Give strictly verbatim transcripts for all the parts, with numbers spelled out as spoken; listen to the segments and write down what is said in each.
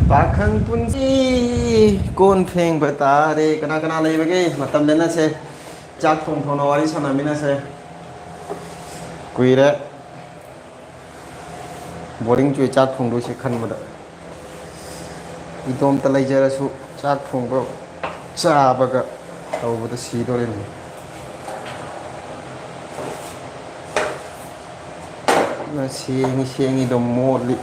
ꯄꯥꯈꯪ ꯄꯨꯟꯁꯤ ꯀꯣꯟ ꯐꯦꯡꯕ ꯇꯥꯔꯦ꯫ ꯀꯅꯥ ꯀꯅꯥ ꯂꯩꯕꯒꯦ? ꯃꯇꯝ ꯂꯦꯟꯅꯁꯦ꯫ ꯆꯥꯛ ꯊꯣꯡ ꯊꯣꯡꯅ ꯋꯥꯔꯤ ꯁꯥꯟꯅꯃꯤꯟꯅꯁꯦ꯫ ꯀꯨꯏꯔꯦ꯫ ꯕꯣꯔꯤꯡ ꯆꯨꯏ ꯆꯥꯛ ꯊꯣꯡꯗꯣꯏꯁꯦ ꯈꯟꯕꯗ꯫ ꯏꯇꯣꯝꯇ ꯂꯩꯖꯔꯁꯨ ꯆꯥꯛ ꯊꯣꯡꯕ ꯆꯥꯕꯒ ꯇꯧꯕꯗ ꯁꯤꯗꯣꯔꯦꯅꯦ꯫ ꯁꯦꯡꯉꯤ ꯁꯦꯡꯉꯤꯗꯣ ꯃꯣꯠꯂꯤ꯫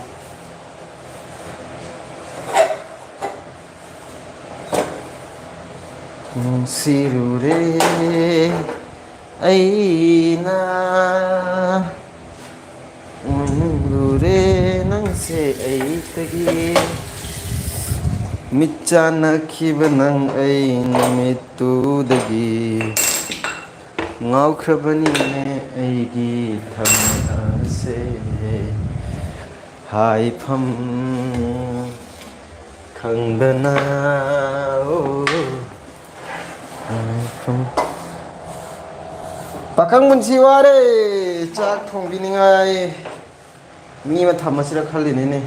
ꯅꯨꯡꯁꯤꯔꯨꯔꯦ ꯑꯩꯅ꯫ ꯎꯔꯦ ꯅꯪꯁꯦ ꯑꯩꯇꯒꯤ꯫ ꯃꯤꯠ ꯆꯥꯟꯅꯈꯤꯕ ꯅꯪ ꯑꯩ ꯅꯨꯃꯤꯠꯇꯨꯗꯒꯤ꯫ ꯉꯥꯎꯈ꯭ꯔꯕꯅꯤꯅꯦ ꯑꯩꯒꯤ ꯊꯃꯣꯏꯁꯦ꯫ ꯍꯥꯏꯐꯝ ꯈꯪꯗꯅ꯫ ꯑꯣ꯫ ꯄꯥꯈꯪ ꯄꯨꯟꯁꯤ ꯋꯥꯔꯦ꯫ ꯆꯥꯛ ꯊꯣꯡꯕꯤꯅꯤꯡꯉꯥꯏ ꯃꯤ ꯑꯃ ꯊꯝꯃꯁꯤꯔ ꯈꯜꯂꯤꯅꯤꯅꯦ꯫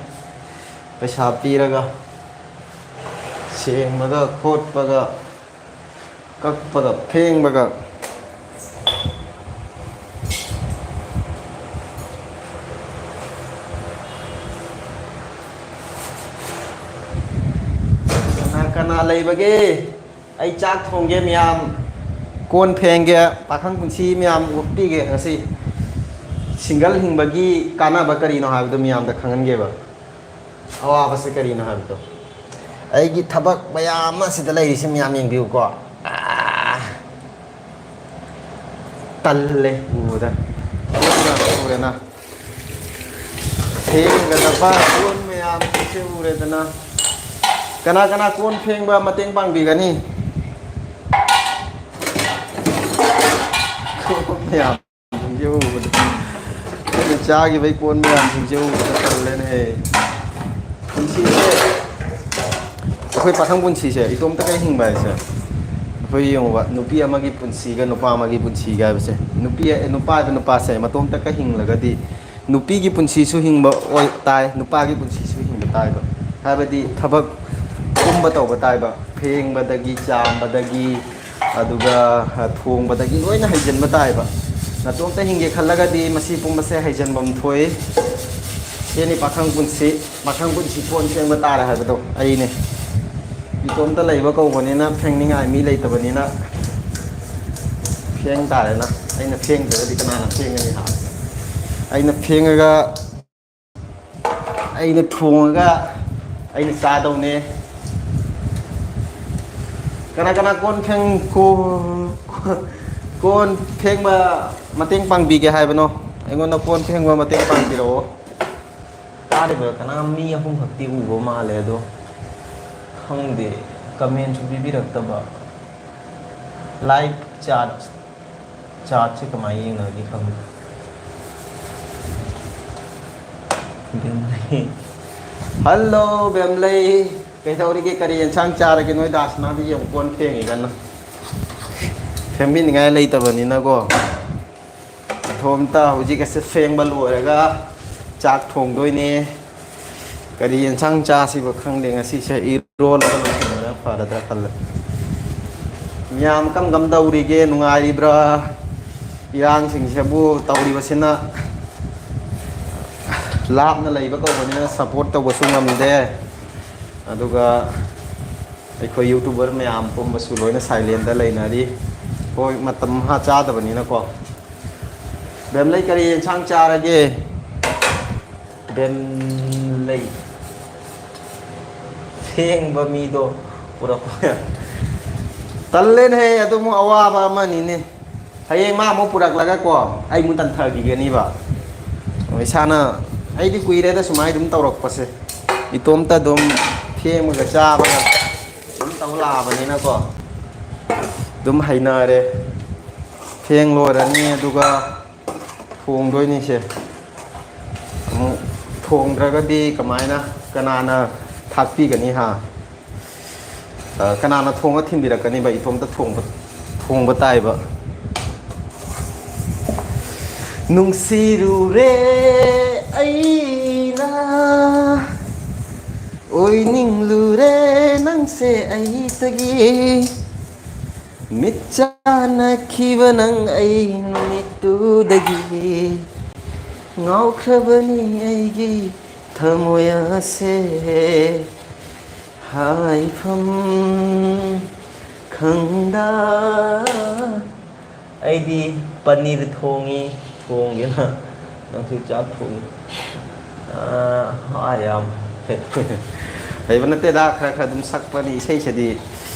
ꯄꯩꯁꯥ ꯄꯤꯔꯒ ꯁꯦꯡꯕꯒ ꯈꯣꯠꯄꯒ ꯀꯛꯄꯒ ꯐꯦꯡꯕꯒ꯫ ꯀꯅꯥ ꯀꯅꯥ ꯂꯩꯕꯒꯦ? ꯑꯩ ꯆꯥꯛ ꯊꯣꯡꯒꯦ ꯃꯌꯥꯝ, ꯀꯣꯟ ꯐꯦꯡꯒꯦ, ꯄꯥꯈꯪ ꯄꯨꯟꯁꯤ ꯃꯌꯥꯝ ꯎꯠꯄꯤꯒꯦ ꯉꯁꯤ꯫ ꯁꯤꯡꯒꯜ ꯍꯤꯡꯕꯒꯤ ꯀꯥꯟꯅꯕ ꯀꯔꯤꯅꯣ ꯍꯥꯏꯕꯗꯨ ꯃꯌꯥꯝꯗ ꯈꯪꯍꯟꯒꯦꯕ꯫ ꯑꯋꯥꯕꯁꯦ ꯀꯔꯤꯅꯣ ꯍꯥꯏꯕꯗꯣ꯫ ꯑꯩꯒꯤ ꯊꯕꯛ ꯃꯌꯥꯝ ꯑꯃ ꯁꯤꯗ ꯂꯩꯔꯤꯁꯤ ꯃꯌꯥꯝ ꯌꯦꯡꯕꯤꯌꯨꯀꯣ꯫ ꯑꯥ꯫ ꯇꯜꯂꯦ ꯎꯕꯗ꯫ ꯎꯔꯦꯅ꯫ ꯐꯦꯡꯒꯗꯕ ꯀꯣꯟ ꯃꯌꯥꯝꯁꯤꯡꯁꯦ ꯎꯔꯦꯗꯅ꯫ ꯀꯅꯥ ꯀꯅꯥ ꯀꯣꯟ ꯐꯦꯡꯕ ꯃꯇꯦꯡ ꯄꯥꯡꯕꯤꯒꯅꯤ? ꯀꯣꯟ ꯃꯌꯥꯝꯁꯤꯡꯁꯦ ꯎꯕꯗ꯫ ꯑꯩꯅ ꯆꯥꯈꯤꯕꯩ ꯀꯣꯟ ꯃꯌꯥꯝꯁꯤꯡꯁꯦ ꯎꯕꯗ ꯇꯜꯂꯦꯅꯦ꯫ ꯄꯨꯟꯁꯤꯁꯦ, ꯑꯩꯈꯣꯏ ꯄꯥꯈꯪ ꯄꯨꯟꯁꯤꯁꯦ, ꯏꯇꯣꯝꯇꯒ ꯍꯤꯡꯕ ꯍꯥꯏꯁꯦ, ꯑꯩꯈꯣꯏ ꯌꯦꯡꯉꯨꯕ, ꯅꯨꯄꯤ ꯑꯃꯒꯤ ꯄꯨꯟꯁꯤꯒ ꯅꯨꯄꯥ ꯑꯃꯒꯤ ꯄꯨꯟꯁꯤꯒ ꯍꯥꯏꯕꯁꯦ, ꯅꯨꯄꯤ, ꯅꯨꯄꯥ ꯍꯥꯏꯕ ꯅꯨꯄꯥꯁꯦ ꯃꯇꯣꯝꯇꯒ ꯍꯤꯡꯂꯒꯗꯤ, ꯅꯨꯄꯤꯒꯤ ꯄꯨꯟꯁꯤꯁꯨ ꯍꯤꯡꯕ ꯑꯣꯏ ꯇꯥꯏ, ꯅꯨꯄꯥꯒꯤ ꯄꯨꯟꯁꯤꯁꯨ ꯍꯤꯡꯕ ꯇꯥꯏꯕ꯫ ꯍꯥꯏꯕꯗꯤ ꯊꯕꯛ ꯄꯨꯝꯕ ꯇꯧꯕ ꯇꯥꯏꯕ, ꯐꯦꯡꯕꯗꯒꯤ, ꯆꯥꯝꯕꯗꯒꯤ, ꯑꯗꯨꯒ, ꯑ, ꯊꯣꯡꯕꯗꯒꯤ ꯂꯣꯏꯅ ꯍꯩꯖꯤꯟꯕ ꯇꯥꯏꯕ꯫ ꯅꯇꯣꯝꯇ ꯍꯤꯡꯒꯦ ꯈꯜꯂꯒꯗꯤ ꯃꯁꯤ ꯄꯨꯝꯕꯁꯦ ꯍꯩꯖꯤꯟꯐꯝ ꯊꯣꯛꯏ꯫ ꯁꯤꯅꯤ ꯄꯥꯈꯪ ꯄꯨꯟꯁꯤ, ꯄꯥꯈꯪ ꯄꯨꯟꯁꯤ ꯀꯣꯟ ꯐꯦꯡꯕ ꯇꯥꯔꯦ ꯍꯥꯏꯕꯗꯣ ꯑꯩꯅꯦ꯫ ꯏꯇꯣꯝꯇ ꯂꯩꯕ ꯀꯧꯕꯅꯤꯅ, ꯐꯦꯡꯅꯤꯡꯉꯥꯏ ꯃꯤ ꯂꯩꯇꯕꯅꯤꯅ ꯐꯦꯡ ꯇꯥꯔꯦꯅ꯫ ꯑꯩꯅ ꯐꯦꯡꯗ꯭ꯔꯒꯗꯤ ꯀꯅꯥꯅ ꯐꯦꯡꯒꯅꯤ ꯍꯥ? ꯑꯩꯅ ꯐꯦꯡꯉꯒ, ꯑꯩꯅ ꯊꯣꯡꯉꯒ ꯑꯩꯅ ꯆꯥꯗꯧꯅꯦ꯫ ꯀꯅꯥ ꯀꯅꯥ ꯀꯣꯟ ꯐꯦꯡ-, ꯀꯣ-, ꯀꯣꯟ ꯐꯦꯡꯕ ꯃꯇꯦꯡ ꯄꯥꯡꯕꯤꯒꯦ ꯍꯥꯏꯕꯅꯣ? ꯑꯩꯉꯣꯟꯗ ꯀꯣꯟ ꯐꯦꯡꯕ ꯃꯇꯦꯡ ꯄꯥꯡꯕꯤꯔꯛꯑꯣ꯫ ꯇꯥꯔꯤꯕ ꯀꯅꯥ ꯃꯤ ꯑꯍꯨꯝ ꯈꯛꯇꯤ ꯎꯕ ꯃꯥꯜꯂꯦ, ꯑꯗꯣ ꯈꯪꯗꯦ, ꯀꯃꯦꯟꯁꯨ ꯄꯤꯕꯤꯔꯛꯇꯕ꯫ ꯂꯥꯏꯚ ꯆꯥꯠ, ꯆꯥꯠꯁꯦ ꯀꯃꯥꯏꯅ ꯌꯦꯡꯅꯒꯦ ꯈꯪꯗꯦ꯫ ꯕꯦꯝꯂꯩ꯫ ꯍꯜꯂꯣ, ꯕꯦꯝꯂꯩ꯫ ꯀꯩꯗꯧꯔꯤꯒꯦ? ꯀꯔꯤ ꯌꯦꯟꯁꯥꯡ ꯆꯥꯔꯒꯦ? ꯅꯣꯏ ꯗꯥꯁꯅꯥꯗꯤ ꯌꯦꯡꯉꯨ, ꯀꯣꯟ ꯐꯦꯡꯉꯤ ꯀꯟꯅ꯫ ꯐꯦꯡꯕꯤꯅꯤꯡꯉꯥꯏ ꯂꯩꯇꯕꯅꯤꯅꯀꯣ꯫ ꯏꯊꯣꯝꯇ ꯍꯧꯖꯤꯛ ꯑꯁꯦ ꯐꯦꯡꯕ ꯂꯣꯏꯔꯒ ꯆꯥꯛ ꯊꯣꯡꯗꯣꯏꯅꯦ꯫ ꯀꯔꯤ ꯌꯦꯟꯁꯥꯡ ꯆꯥꯁꯤꯕ ꯈꯪꯗꯦ ꯉꯁꯤꯁꯦ꯫ ꯏꯔꯣꯜꯂꯒ ꯂꯣꯏꯁꯤꯟꯕꯅ ꯐꯔꯗ꯭ꯔꯥ ꯈꯜꯂꯦ꯫ ꯃꯌꯥꯝ ꯀꯔꯝ ꯀꯔꯝ ꯇꯧꯔꯤꯒꯦ? ꯅꯨꯡꯉꯥꯏꯔꯤꯕ꯭ꯔꯥ? ꯏꯔꯥꯡꯁꯤꯡꯁꯤꯕꯨ ꯇꯧꯔꯤꯕꯁꯤꯅ ꯂꯥꯞꯅ ꯂꯩꯕ ꯀꯧꯕꯅꯤꯅ ꯁꯞꯄꯣꯔꯠ ꯇꯧꯕꯁꯨ ꯉꯝꯗꯦ꯫ ꯑꯗꯨꯒ ꯑꯩꯈꯣꯏ ꯌꯨꯇꯨꯕꯔ ꯃꯌꯥꯝ ꯄꯨꯝꯕꯁꯨ ꯂꯣꯏꯅ ꯁꯥꯏꯂꯦꯟꯗ ꯂꯩꯅꯔꯤ꯫ ꯍꯣꯏ, ꯃꯇꯝ ꯍꯥ ꯆꯥꯗꯕꯅꯤꯅꯀꯣ꯫ ꯕꯦꯝꯂꯩ, ꯀꯔꯤ ꯌꯦꯟꯁꯥꯡ ꯆꯥꯔꯒꯦ? ꯕꯦꯝꯂꯩ꯫ ꯐꯦꯡꯕ ꯃꯤꯗꯣ ꯄꯨꯔꯛꯄ꯫ ꯇꯜꯂꯦꯅꯦꯍꯦ, ꯑꯗꯨꯃꯨꯛ ꯑꯋꯥꯕ ꯑꯃꯅꯤꯅꯦ꯫ ꯍꯌꯦꯡ ꯃꯥ ꯑꯃꯨꯛ ꯄꯨꯔꯛꯂꯒꯀꯣ, ꯑꯩ ꯑꯃꯨꯛ ꯇꯟꯊꯈꯤꯒꯅꯤꯕ꯫ ꯏꯁꯥꯅ, ꯑꯩꯗꯤ ꯀꯨꯏꯔꯦꯗ ꯁꯨꯃꯥꯏꯅ ꯑꯗꯨꯝ ꯇꯧꯔꯛꯄꯁꯦ꯫ ꯏꯇꯣꯝꯇ ꯑꯗꯨꯝ ꯐꯦꯡꯕꯒ ꯆꯥꯕꯒ ꯑꯗꯨꯝ ꯇꯧ ꯂꯥꯛꯑꯕꯅꯤꯅꯀꯣ꯫ ꯑꯗꯨꯝ ꯍꯩꯅꯔꯦ꯫ ꯐꯦꯡ ꯂꯣꯏꯔꯅꯤ, ꯑꯗꯨꯒ ꯊꯣꯡꯗꯣꯏꯅꯤꯁꯦ꯫ ꯑꯃꯨꯛ ꯊꯣꯡꯗ꯭ꯔꯒꯗꯤ ꯀꯃꯥꯏꯅ, ꯀꯅꯥꯅ ꯊꯥꯛꯄꯤꯒꯅꯤ ꯍꯥ? ꯑ, ꯀꯅꯥꯅ ꯊꯣꯡꯉ ꯊꯤꯟꯕꯤꯔꯛꯀꯅꯤꯕ? ꯏꯇꯣꯝꯇ ꯊꯣꯡꯕ, ꯊꯣꯡꯕ ꯇꯥꯏꯕ꯫ ꯅꯨꯡꯁꯤꯔꯨꯔꯦ ꯑꯩꯅ꯫ ꯁꯦ ꯑꯩꯇꯒꯤ ꯃꯤꯠ ꯆꯥꯟꯅꯈꯤꯕ ꯅꯪ ꯑꯩ ꯅꯨꯃꯤꯠꯇꯨꯗꯒꯤ ꯉꯥꯎꯈ꯭ꯔꯕꯅꯤ ꯑꯩꯒꯤ ꯊꯃꯣꯏ ꯑꯁꯦ ꯍꯥꯏꯐꯝ ꯈꯪꯗ꯫ ꯑꯩꯗꯤ ꯄꯅꯤꯔ ꯊꯣꯡꯉꯤ, ꯊꯣꯡꯒꯦꯅ꯫ ꯅꯪꯁꯨ ꯆꯥꯛ ꯊꯣꯡꯉꯤ꯫ ꯑꯥ, ꯍꯥꯏ ꯌꯥꯝ ꯍꯩꯕ ꯅꯠꯇꯦꯗ, ꯈꯔ ꯈꯔ ꯑꯗꯨꯝ ꯁꯛꯄꯅꯤ꯫ ꯏꯁꯩꯁꯤꯗꯤ,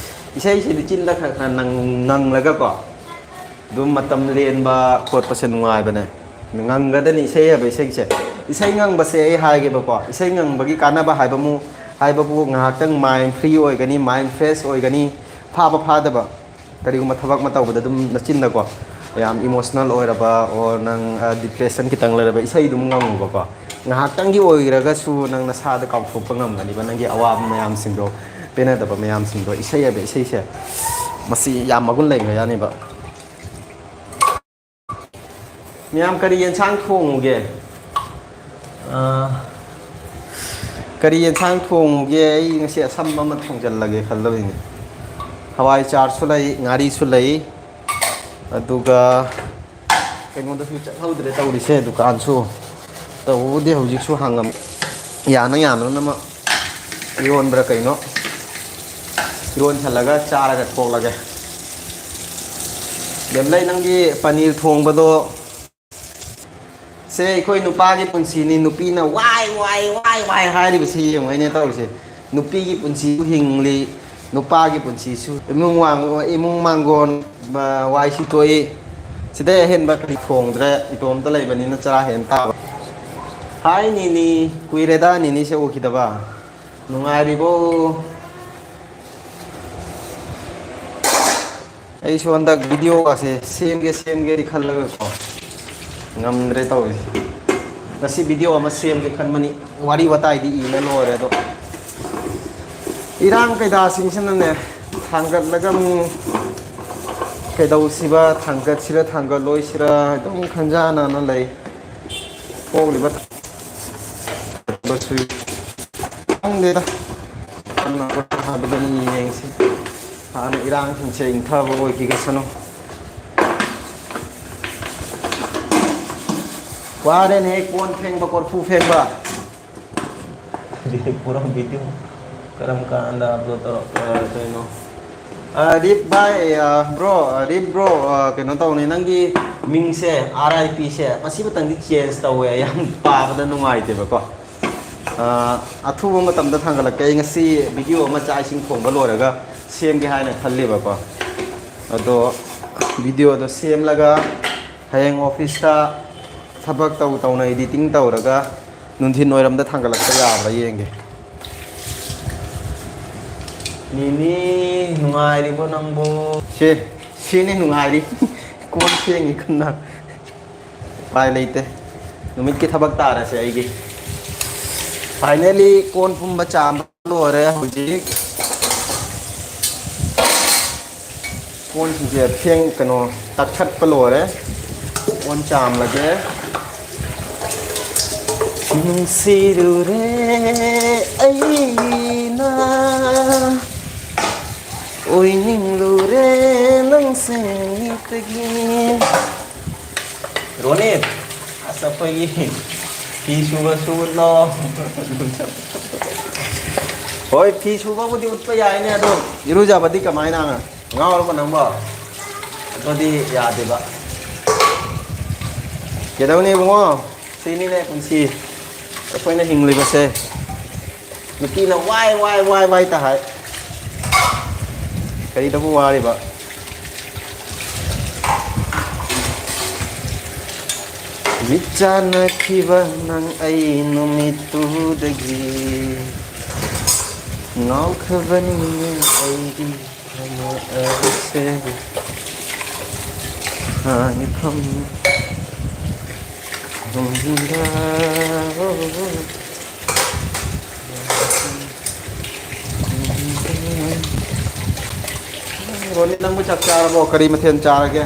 ꯏꯁꯩꯁꯤꯗꯤ ꯆꯤꯟꯗ ꯈꯔ ꯈꯔ ꯅꯪ-, ꯉꯪꯂꯒꯀꯣ, ꯑꯗꯨꯝ ꯃꯇꯝ ꯂꯦꯟꯕ ꯈꯣꯠꯄꯁꯦ ꯅꯨꯡꯉꯥꯏꯕꯅꯦ꯫ ꯉꯪꯒꯗꯅꯤ ꯏꯁꯩ ꯍꯥꯏꯕ ꯏꯁꯩꯁꯦ꯫ ꯏꯁꯩ ꯉꯪꯕꯁꯦ ꯑꯩ ꯍꯥꯏꯒꯦꯕꯀꯣ, ꯏꯁꯩ ꯉꯪꯕꯒꯤ ꯀꯥꯟꯅꯕ ꯍꯥꯏꯕ ꯑꯃꯨꯛ, ꯍꯥꯏꯕꯕꯨ ꯉꯥꯏꯍꯥꯛꯇꯪ mind free ꯑꯣꯏꯒꯅꯤ, mind fresh ꯑꯣꯏꯒꯅꯤ, ꯐꯥꯕ ꯐꯥꯗꯕ ꯀꯔꯤꯒꯨꯝꯕ ꯊꯕꯛ ꯑꯃ ꯇꯧꯕꯗ ꯑꯗꯨꯝ ꯅꯆꯤꯟꯗꯀꯣ ꯌꯥꯝ emotional ꯑꯣꯏꯔꯕ, or ꯅꯪ, ꯑ, depression ꯈꯤꯇꯪ ꯂꯩꯔꯕ, ꯏꯁꯩ ꯑꯗꯨꯝ ꯉꯪꯉꯨꯕꯀꯣ꯫ ꯉꯥꯏꯍꯥꯛꯇꯪꯒꯤ ꯑꯣꯏꯔꯒꯁꯨ ꯅꯪ ꯅꯁꯥꯗ ꯀꯥꯎꯊꯣꯛꯄ ꯉꯝꯒꯅꯤꯕ, ꯅꯪꯒꯤ ꯑꯋꯥꯕ ꯃꯌꯥꯝꯁꯤꯡꯗꯣ, ꯄꯦꯟꯅꯗꯕ ꯃꯌꯥꯝꯁꯤꯡꯗꯣ꯫ ꯏꯁꯩ ꯍꯥꯏꯕ ꯏꯁꯩꯁꯦ, ꯃꯁꯤ ꯌꯥꯝ ꯃꯒꯨꯟ ꯂꯩꯈ꯭ꯔꯖꯥꯠꯅꯦꯕ꯫ ꯃꯌꯥꯝ ꯀꯔꯤ ꯌꯦꯟꯁꯥꯡ ꯊꯣꯡꯉꯨꯒꯦ? ꯑꯥ, ꯀꯔꯤ ꯌꯦꯟꯁꯥꯡ ꯊꯣꯡꯉꯨꯒꯦ? ꯑꯩ ꯉꯁꯤ ꯑꯁꯝꯕ ꯑꯃ ꯊꯣꯡꯖꯤꯜꯂꯒꯦ ꯈꯜꯂꯕꯅꯤ꯫ ꯍꯋꯥꯏ ꯆꯥꯔꯁꯨ ꯂꯩ, ꯉꯥꯔꯤꯁꯨ ꯂꯩ, ꯑꯗꯨꯒ ꯀꯩꯅꯣꯗꯁꯨ ꯆꯠꯍꯧꯗ꯭ꯔꯦ ꯇꯧꯔꯤꯁꯦ, ꯗꯨꯀꯥꯟꯁꯨ꯫ ꯇꯧꯕꯕꯨꯗꯤ ꯍꯧꯖꯤꯛꯁꯨ ꯍꯥꯡꯉꯝ-, ꯌꯥꯅ ꯌꯥꯅꯅꯕ ꯏꯔꯣꯟꯕ꯭ꯔꯥ ꯀꯩꯅꯣ ꯏꯔꯣꯟꯁꯜꯂꯒ ꯆꯥꯔꯒ ꯊꯣꯛꯂꯒꯦ꯫ ꯕꯦꯝꯂꯩ, ꯅꯪꯒꯤ ꯄꯅꯤꯔ ꯊꯣꯡꯕꯗꯣ ꯁꯦ, ꯑꯩꯈꯣꯏ ꯅꯨꯄꯥꯒꯤ ꯄꯨꯟꯁꯤꯅꯤ, ꯅꯨꯄꯤꯅ ꯋꯥꯏ, ꯋꯥꯏ, ꯋꯥꯏ, ꯋꯥꯏ ꯍꯥꯏꯔꯤꯕꯁꯤ ꯌꯦꯡꯉꯨꯅꯦ ꯇꯧꯔꯤꯁꯦ꯫ ꯅꯨꯄꯤꯒꯤ ꯄꯨꯟꯁꯤꯁꯨ ꯍꯤꯡꯂꯤ, ꯅꯨꯄꯥꯒꯤ ꯄꯨꯟꯁꯤꯁꯨ ꯏꯃꯨꯡ ꯋꯥꯡ-, ꯏꯃꯨꯡ ꯃꯥꯡꯒꯣꯟ, ꯃ-, ꯋꯥꯏ ꯁꯤꯠꯇꯣꯛꯏ꯫ ꯁꯤꯗꯩ ꯑꯍꯦꯟꯕ ꯀꯔꯤ ꯊꯣꯡꯗ꯭ꯔꯦ, ꯏꯇꯣꯝꯇ ꯂꯩꯕꯅꯤꯅ ꯆꯔꯥ ꯍꯦꯟ ꯇꯥꯕ꯫ ꯍꯥꯏ ꯅꯤꯅꯤ, ꯀꯨꯏꯔꯦꯗ ꯅꯤꯅꯤꯁꯦ ꯎꯈꯤꯗꯕ꯫ ꯅꯨꯡꯉꯥꯏꯔꯤꯕꯣ? ꯑꯩꯁꯨ ꯍꯟꯗꯛ video ꯒꯥꯁꯦ ꯁꯦꯝꯒꯦ ꯁꯦꯝꯒꯦꯗꯤ ꯈꯜꯂꯒꯀꯣ ꯉꯝꯗ꯭ꯔꯦ ꯇꯧꯔꯤꯁꯦ꯫ ꯉꯁꯤ video ꯑꯃ ꯁꯦꯝꯒꯦ ꯈꯟꯕꯅꯤ, ꯋꯥꯔꯤ ꯋꯥꯇꯥꯏꯗꯤ ꯏꯅ ꯂꯣꯏꯔꯦ ꯑꯗꯣ꯫ ꯏꯔꯥꯡ ꯀꯩꯗꯥꯁꯤꯡꯁꯤꯅꯅꯦ ꯊꯥꯡꯒꯠꯂꯒ ꯑꯃꯨꯛ ꯀꯩꯗꯧꯁꯤꯕ, ꯊꯥꯡꯒꯠꯁꯤꯔ ꯊꯥꯡꯒꯠꯂꯣꯏꯁꯤꯔ ꯑꯗꯨꯝ ꯈꯟꯖꯥꯟꯅꯅ ꯂꯩ꯫ ꯊꯣꯛꯂꯤꯕ ꯊꯕꯛꯁꯨ ꯈꯪꯗꯦꯗ꯫ ꯍꯥꯏꯕꯗꯨꯅꯤ ꯌꯦꯡꯁꯤ꯫ ꯍꯥꯟꯅ ꯏꯔꯥꯡꯁꯤꯡꯁꯦ ꯏꯪꯊꯕ ꯑꯣꯏꯈꯤꯒꯁꯅꯨ꯫ ꯋꯥꯔꯦꯅꯦ ꯀꯣꯟ ꯐꯦꯡꯕ, ꯀꯣꯔꯐꯨ ꯐꯦꯡꯕ꯫ ꯄꯨꯔꯥ ꯚꯤꯗꯤꯑꯣ ꯀꯔꯝ ꯀꯥꯟꯗ ꯑꯞꯂꯣꯗ ꯇꯧꯔꯛꯇꯣꯏꯅꯣ? ꯔꯤꯞ ꯚꯥꯏ, ꯕ꯭ꯔꯣ, ꯔꯤꯞ ꯕ꯭ꯔꯣ, ꯀꯩꯅꯣ ꯇꯧꯅꯤ, ꯅꯪꯒꯤ ꯃꯤꯡꯁꯦ, ꯑꯥꯔ ꯑꯥꯏ ꯄꯤꯁꯦ ꯃꯁꯤꯃꯇꯪꯗꯤ ꯆꯦꯟꯖ ꯇꯧꯋꯦ, ꯌꯥꯝ ꯄꯥꯕꯗ ꯅꯨꯡꯉꯥꯏꯇꯦꯕꯀꯣ꯫ ꯑ, ꯑꯊꯨꯕ ꯃꯇꯝꯗ ꯊꯥꯡꯒꯠꯂꯛꯀꯦ꯫ ꯑꯩ ꯉꯁꯤ ꯚꯤꯗꯤꯑꯣ ꯑꯃ ꯆꯥꯛ ꯏꯁꯤꯡ ꯊꯣꯡꯕ ꯂꯣꯏꯔꯒ ꯁꯦꯝꯒꯦ ꯍꯥꯏꯅ ꯈꯜꯂꯦꯕꯀꯣ꯫ ꯑꯗꯣ ꯚꯤꯗꯤꯑꯣꯗꯣ ꯁꯦꯝꯂꯒ ꯍꯌꯦꯡ ꯑꯣꯐꯤꯁꯇ ꯊꯕꯛ ꯇꯧ ꯇꯧꯅ ꯏꯗꯤꯇꯤꯡ ꯇꯧꯔꯒ ꯅꯨꯡꯊꯤꯟ ꯋꯥꯏꯔꯝꯗ ꯊꯥꯡꯒꯠꯂꯛꯄ ꯌꯥꯕ꯭ꯔꯥ ꯌꯦꯡꯒꯦ꯫ ꯅꯤꯅꯤ, ꯅꯨꯡꯉꯥꯏꯔꯤꯕꯣ ꯅꯪꯕꯣ? ꯁꯤ, ꯁꯤꯅꯤ ꯅꯨꯡꯉꯥꯏꯔꯤ꯫ ꯀꯣꯟ ꯐꯦꯡꯉꯤ ꯀꯟꯅ꯫ ꯎꯄꯥꯏ ꯂꯩꯇꯦ꯫ ꯅꯨꯃꯤꯠꯀꯤ ꯊꯕꯛ ꯇꯥꯔꯁꯦ ꯑꯩꯒꯤ꯫ ꯐꯥꯏꯅꯦꯂꯤ ꯀꯣꯟ ꯄꯨꯝꯕ ꯆꯥꯝꯕ ꯂꯣꯏꯔꯦ ꯍꯧꯖꯤꯛ꯫ ꯀꯣꯟꯁꯤꯡꯁꯦ ꯐꯦꯡ-, ꯀꯩꯅꯣ, ꯇꯛꯊꯠꯄ ꯂꯣꯏꯔꯦ꯫ ꯀꯣꯟ ꯆꯥꯝꯂꯒꯦ꯫ ꯅꯨꯡꯁꯤꯔꯨꯔꯦ ꯑꯩꯅ, ꯑꯣꯏꯅꯤꯡꯂꯨꯔꯦ ꯅꯪꯁꯦ ꯃꯤꯠꯇꯒꯤ꯫ ꯔꯣꯅꯤꯠ, ꯑꯁ, ꯑꯩꯈꯣꯏꯒꯤ ꯐꯤ ꯁꯨꯕ ꯁꯨꯒꯨꯠꯂꯣ꯫ ꯍꯣꯏ, ꯐꯤ ꯁꯨꯕꯕꯨꯗꯤ ꯎꯠꯄ ꯌꯥꯏꯅꯦ, ꯑꯗꯣ ꯏꯔꯨꯖꯕꯗꯤ ꯀꯃꯥꯏꯅ? ꯉꯥꯎꯔꯕ ꯅꯪꯕꯣ? ꯑꯗꯨꯗꯤ ꯌꯥꯗꯦꯕ꯫ ꯀꯩꯗꯧꯅꯤ ꯏꯕꯨꯡꯉꯣ? ꯁꯤꯅꯤꯅꯦ ꯄꯨꯟꯁꯤ꯫ ꯑꯩꯈꯣꯏꯅ ꯍꯤꯡꯂꯤꯕꯁꯦ꯫ ꯅꯨꯄꯤꯅ ꯋꯥꯏ, ꯋꯥꯏ, ꯋꯥꯏ, ꯋꯥꯏ ꯇ ꯍꯥꯏ꯫ ꯀꯔꯤꯗꯕꯨ ꯋꯥꯔꯤꯕ? ꯃꯤꯠ ꯆꯥꯟꯅꯈꯤꯕ ꯅꯪ ꯑꯩ ꯅꯨꯃꯤꯠꯇꯨꯗꯒꯤ ꯉꯥꯎꯈ꯭ꯔꯕꯅꯤꯅꯦ ꯑꯩꯒꯤ ꯊꯃꯣꯏ ꯑꯁꯦ꯫ ꯍꯥꯏꯐꯝ ꯈꯪꯗ꯫ ꯔꯣꯅꯤ, ꯅꯪꯕꯨ ꯆꯥꯛ ꯆꯥꯔꯕꯣ? ꯀꯔꯤ ꯃꯊꯦꯜ ꯆꯥꯔꯒꯦ?